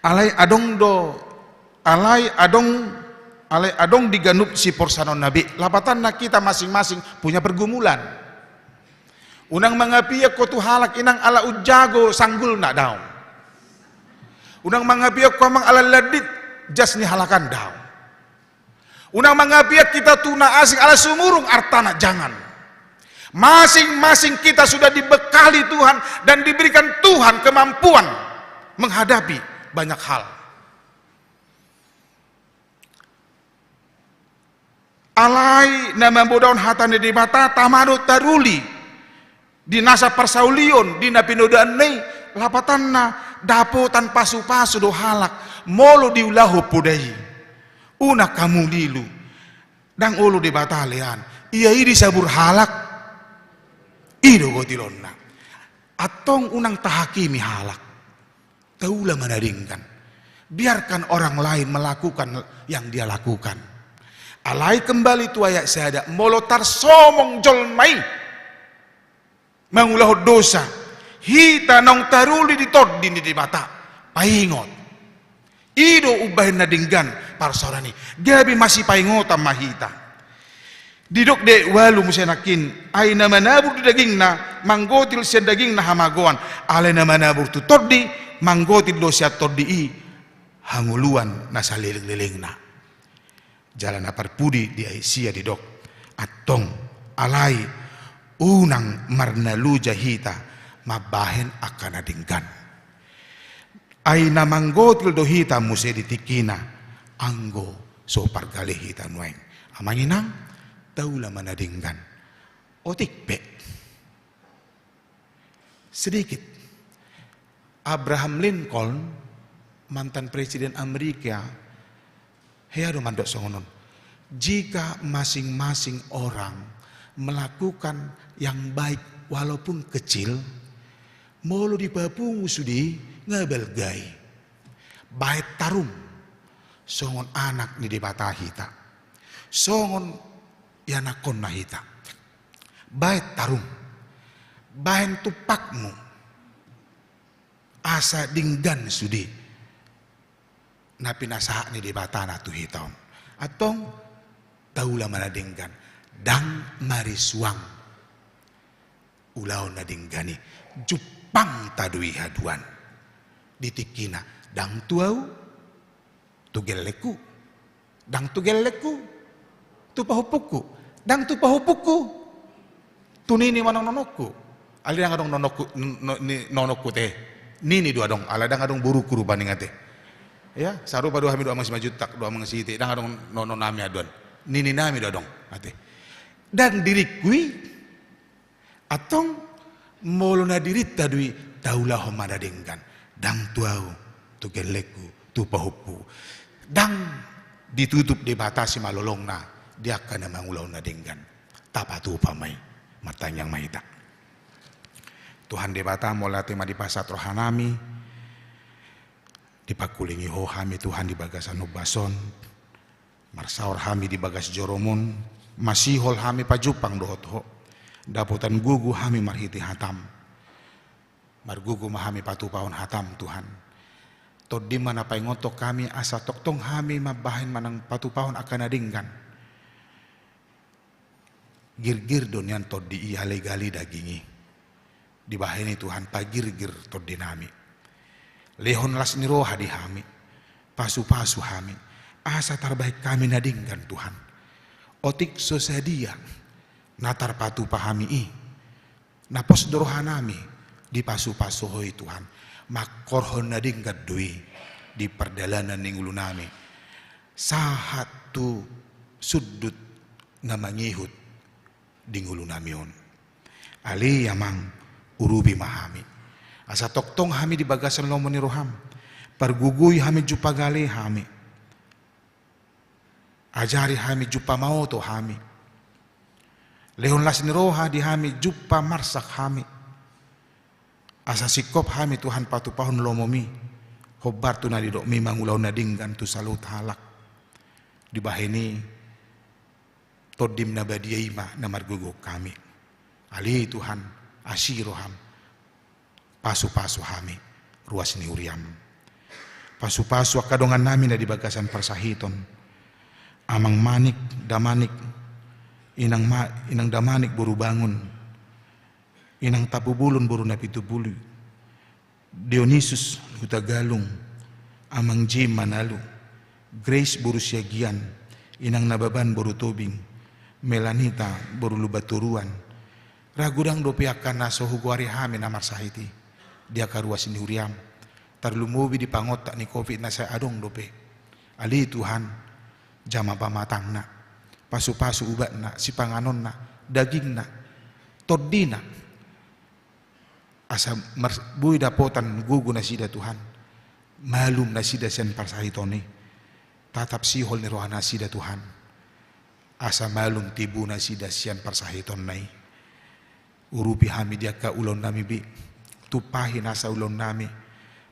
Alai adong do, alai adong, alai adong di ganup siporsanonna be. Lapatanna kita masing-masing punya pergumulan. Unang mangapian ho tu halak i nang ala umjago sanggulna, daong. Unang mangapian ho amang ala landit jas ni halak an, daong. Unang mangapian hita tu na asing ala sumurung artana, jangan. Masing-masing kita sudah dibekali Tuhan dan diberikan Tuhan kemampuan menghadapi banyak hal. Alai na mamboan hata ni Debata, tama do taruli di nasa parsaulion, di na pinodaanna i, lapatanna dapotan pasu-pasu do halak molo diulahon poda i. Unang hamu lilu. Ndang olo Debata lean. Ia i disabur halak, i do gotilonna. Antong unang tahakimi halak. Taula ma na denggan. Biarkan orang lain melakukan yang dia lakukan. Alai kembali tu ayat sada, molo tarsomong jolma i mangulahon dosa, hita naung taruli di tondi ni Debata, paingot. I do umbahen na denggan parsaoran i. Gabe masipaingotan ma hita. Didok di ayat ualu muse nangkin, ai na manabur di dagingna, manggotil sian dagingna hamagoan, alai na manabur tu tondi, manggotil do sian tondi i hangoluan na saleleng-lelengna. Jala na parpudi di ayat sia didok, antong, alai, unang marnaluja hita mambahen angka na denggan. Ai na manggotil do hita muse di tingkina, anggo so pargale hita nuaeng. Amang inang, taula ma na denggan. Otik pe. Sedikit. Abraham Lincoln, mantan presiden Amerika, hea do mandok songon on. Jika masing-masing orang melakukan yang baik walaupun kecil, molo dipapungu sude nga balga i. Baen tarum, songon anak ni Debata hita. Songon ianakkonna hita. Baen tarum. Baen tumpakmu. Asa denggan sude na pinasahat ni Debata na tu hita on. Antong, taula ma na denggan. Ndang marisuang ulaon na denggan i. Jumpang ta do i haduan. Di tingkina, ndang tu ahu, tu gellengku. Ndang tu gellengku, tu pahompungku. Ndang tu pahompungku, tu nini manang nonongku. Alai ndang adong nonongku, n-, no-, ni-, nonongku te. Nini do adong, ala ndang adong borungku rupani nga te. Ya, sarupa do hami dohot amang Simanjuntak, dohot amang Siti, ndang adong nono nami haduan. Nini nami do adong, nga te. Ndang diringku i, antong, molo na dirinta do i, taulahon ma na denggan. Ndang tu ahu, tu gellengku, tu pahompu. Ndang ditutup Debata simalolongna di angka na mangulahon na denggan. Tapatupa ma i, martangiang ma hita. Tuhan Debata, mauliate ma dipasahat roha nami, dipangkulingi Ho hami Tuhan di bagasan hombas on, marsaor hami di bagas joroMon, masihol hami pajumpang dohot Ho, dapotan gogo hami marhite hataM. Margogo ma hami patupahon hataM, Tuhan. TondiM ma na paingothon hami asa tongtong hami mambahen manang patupahon angka na denggan. Girgir do nian tondi i, alai gale daging i. Dibahen i Tuhan, pagirgir tondi nami. Lehon las ni roha di hami, pasupasu hami, asa tarbahen hami na denggan Tuhan. Otik so sadia na tarpatupa hami i, na pos do roha nami dipasupasu Ho i Tuhan, mangkorhon na denggan do i di pardalanan ni ngolu nami. Sahat tu sundut na mangihut di ngolu nami on. Ale Amang, urupi ma hami. Asa tongtong hami di bagasan lomo ni rohaM. Pargogoi hami jumpa gale hami. Ajari hami jumpa maoto hami. Lehon las ni roha di hami jumpa marsak hami. Asa singkop hami Tuhan patupahon lomoMi. Hombar tu na nidokMi mangulahon na denggan tu saluhut halak. Dibahen i TondiM na badia i ma na margogohon hami. Ale Tuhan, asi rohaM. Pasupasu hami, ruas ni huriaM. Pasupasu angka dongan nami na di bagasan parsahiton. Amang Manik, Damanik, Inang Ma-, Inang Damanik boru Bangun. Inang Tapubulun boru Napitupulu, Dionisus Hutagalung, Amang Jim Manalu, Grace boru Siagian, Inang Nababan boru Tobing, Melanita boru Lumbantoruan. Ra godang dope angka na so hugoari hami na marsahit i di angka ruas ni huriaM. Tarlumobi di pangontak ni covid na sai adong dope. Ale Tuhan, jama pamatangna, pasupasu ubatna, sipanganonna, dagingna, tondina. Asa mar-, boi dapotan gogo nasida Tuhan. Malum nasida sian parsahiton i. Tatap sihol ni roha nasida Tuhan. Asa malum tibu nasida sian parsahitonna i. Urupi hami di angka ulaon nami be. Tumpahi nasa ulaon nami.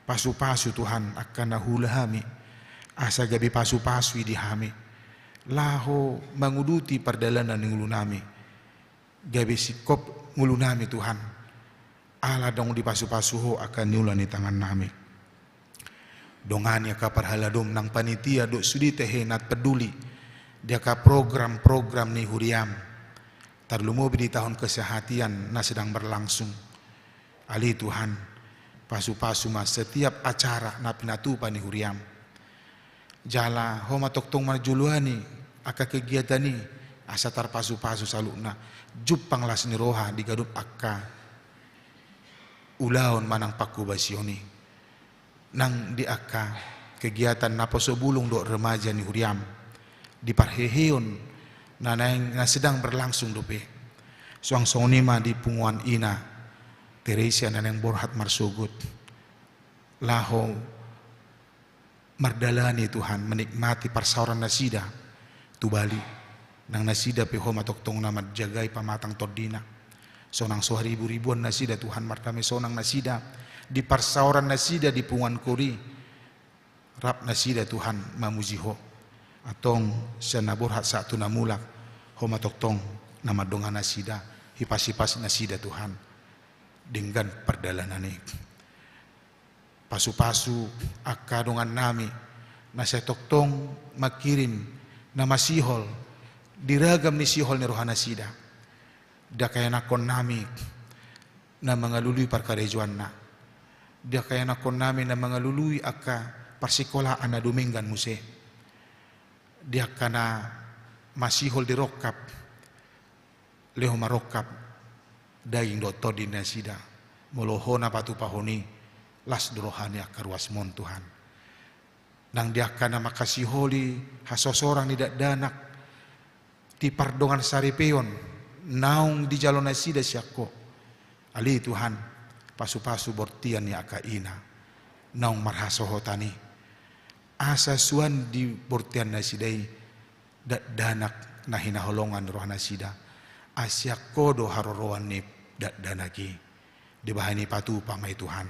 Pasupasu Tuhan angka na huula hami. Asa gabe pasupasu i di hami. Laho manguduti pardalanan ni ngolu nami. Gabe singkop ngolu nami Tuhan. Ala adong dipasupasu Ho angka niula ni tangan nami. Dongani angka parhaladoM nang panitia dohot sude tahe na peduli. di angka program-program ni huriaM, tarlumobi di tahun kesehatian na sedang berlangsung. Ale Tuhan, pasu-pasu ma setiap acara na pinatupa ni huriaM. Jala Ho ma tongtong manjoloani angka kegiatan i, asa tarpasu-pasu saluhutna, jumpang las ni roha di ganup angka ulaon manang pangkobasion i. Nang di angka kegiatan naposo bulung dohot remaja ni huriaM, di parheheon na naeng, na sedang berlangsung dope. Suang songon i ma di punguan ina Teresia na naeng borhat marsogot, laho mardalani Tuhan, menikmati parsaoran nasida tu Bali. Nang nasida pe Ho ma tongtong na manjagai pamatang tondina. Sonang so haribu-ribuan nasida Tuhan, mardame sonang nasida di parsaoran nasida di punguan kor i. Rap nasida Tuhan mamuji Ho. Antong sian na borhat sahat tu na mulak, Ho ma tongtong na mandongani nasida, hipas-hipas nasida Tuhan, denggan pardalanan i. Pasu-pasu angka dongannami na sai tongtong mangkirim na masihol di ragam ni sihol ni roha nasida. Di angka ianakkonnami na mangalului parkarejoanna, di angka ianakkonnami na mangalului angka parsikolaan na dumenggan muse, di angka na masihol di rongkap, lehon ma rongkap daging dohot tondi nasida. Molo Ho na patupahon i, las do roha ni angka ruasMon Tuhan. Nang di angka na mangkasiholi hasosorang ni dakdanak di pardongan saripeon naung dijalo nasida sian Ho, ale Tuhan, pasu-pasu bortian ni angka ina naung marhasohotan i, asa suan di bortian nasida i dakdanak na hinaholongan ni roha nasida, asa sian Ho do haroroan ni dakdanak i. Dibahen i patupa ma i Tuhan.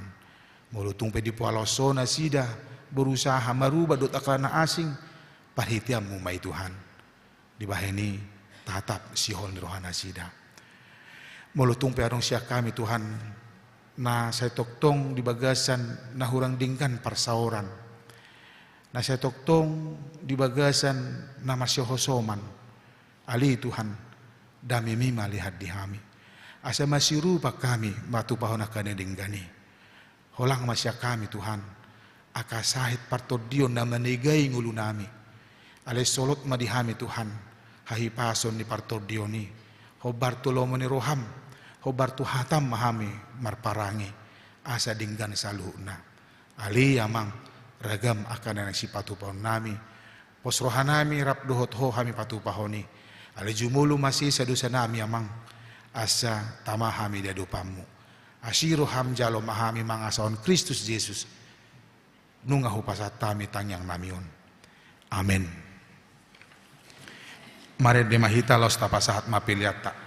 Molo tung pe dipoalos Ho nasida berusaha marubat dohot angka na asing, parhiteanMu ma i Tuhan. Dibahen i tatap sihol ni roha nasida. Molo tung pe adong sian hami Tuhan na sai tongtong di bagasan na hurang denggan parsaoran, na sai tongtong di bagasan na marsihosoman, ale Tuhan, dameMi ma lihat di hami, asa masirupa hami matupahon angka na denggan i. Holang ma sian hami Tuhan, angka sahit partondion na manegai ngolunami. Alai solot ma di hami Tuhan hahipason ni partondion i, hombar tu lomo ni rohaM, hombar tu hataM ma hami marparange, asa denggan saluhutna. Ale Amang, ragam angka na naeng sipatupaonnami, pos rohanami rap dohot Ho hami patupahon i. Alai jumolo ma sesa dosanami Amang, asa tama hami di adopanMu. Asi rohaM jalo ma hami mangasahon Kristus Jesus, nunga hupasahat hami tangiangnami on. Amen. Marende ma hita laos tapasahat ma peleanta.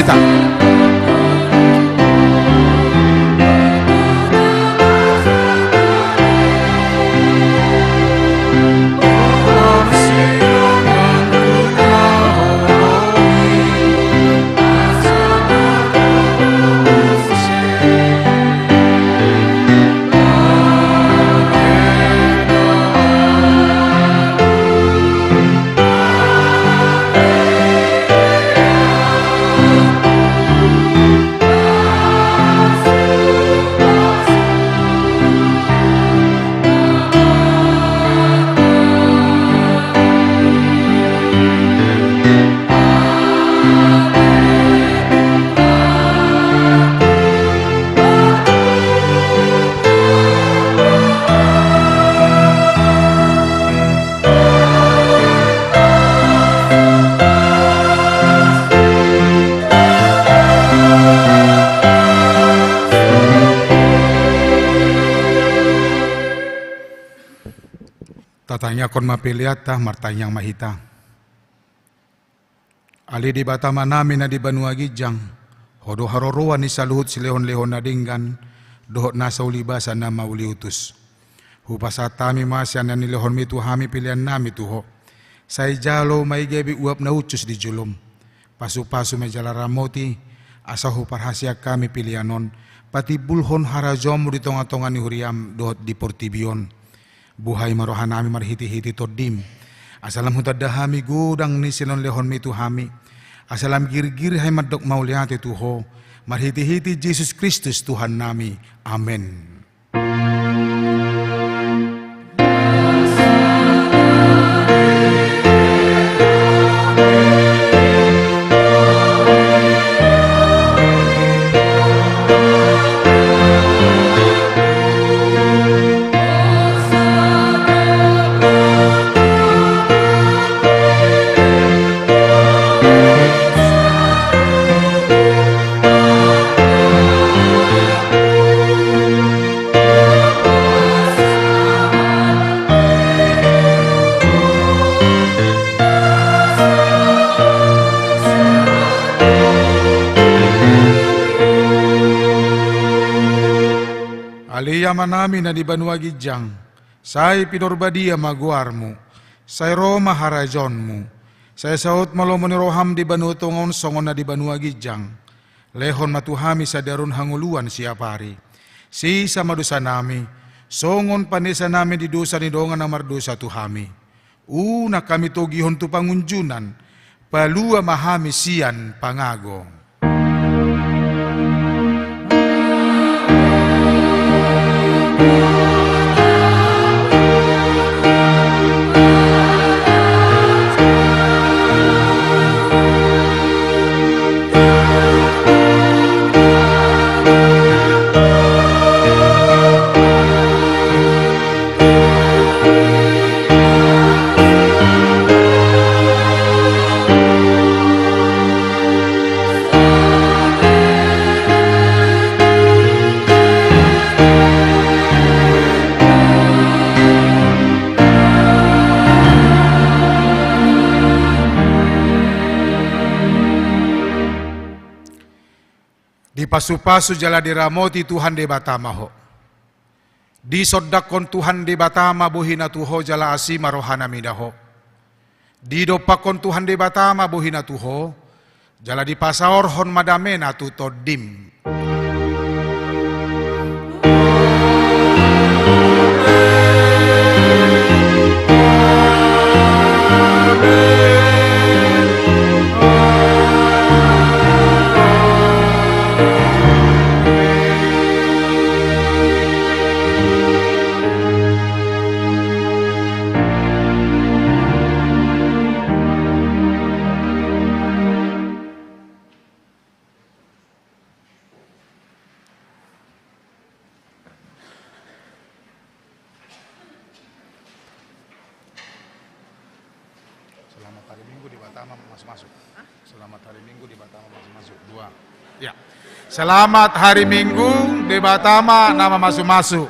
Marta. Tatangiangkon ma peleanta, martangiang ma hita. Ale Debata Amanami na di banua ginjang, Ho do haroroan ni saluhut silehonlehon na denggan dohot nasa ulibasa na mauliutus. Hupasahat hami ma sian na nilehonmi tu hami peleannami tu Ho. Sai jalo ma i gabe uap na hushus di jolom. Pasupasu ma i jala ramoti, asa huparhaseang hami pelean on patimbulhon harajaonmu di tongatonga ni huriam dohot di portibi on. Buhai ma rohanami marhitehite Tondim, asa lam hutanda hami godang ni silehonlehonmi tu hami, asa lam girgir hami mandok mauliate tu Ho, marhitehite Jesus Kristus Tuhannami. Amen. Ale Amanami na di banua ginjang, sai pinarbadia ma goarmu, sai ro ma harajaonmu, sai saut ma lomo ni roham di banua tonga on songon na di banua ginjang. Lehon ma tu hami sadari on hangoluan siapari. Sesa ma dosanami, songon panesanami di dosa ni dongan na mardosa tu hami. Unang hami togihon tu pangunjunan, palua ma hami sian pangago. Dipasupasu jala diramoti Tuhan Debata ma ho. Disondangkon Tuhan Debata ma bohina tu ho jala asi ma rohana mida ho. Didompakkon Tuhan Debata ma bohina tu ho, jala dipasaorhon ma damena tu tondim. Selamat hari Minggu, Debata ma masuk-masuk. Hah? Selamat hari Minggu, Debata ma masuk-masuk. Dua. Ya. Selamat hari Minggu, Debata ma na masuk-masuk.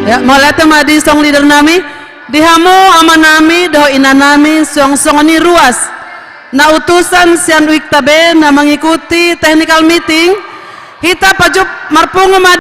Ya, mauliate ma di song leader nami, di hamu ama nami dohot ina nami, suang songon i ruas na utusan sian uikta be na mengikuti technical meeting. Hita pajumpang marpungu ma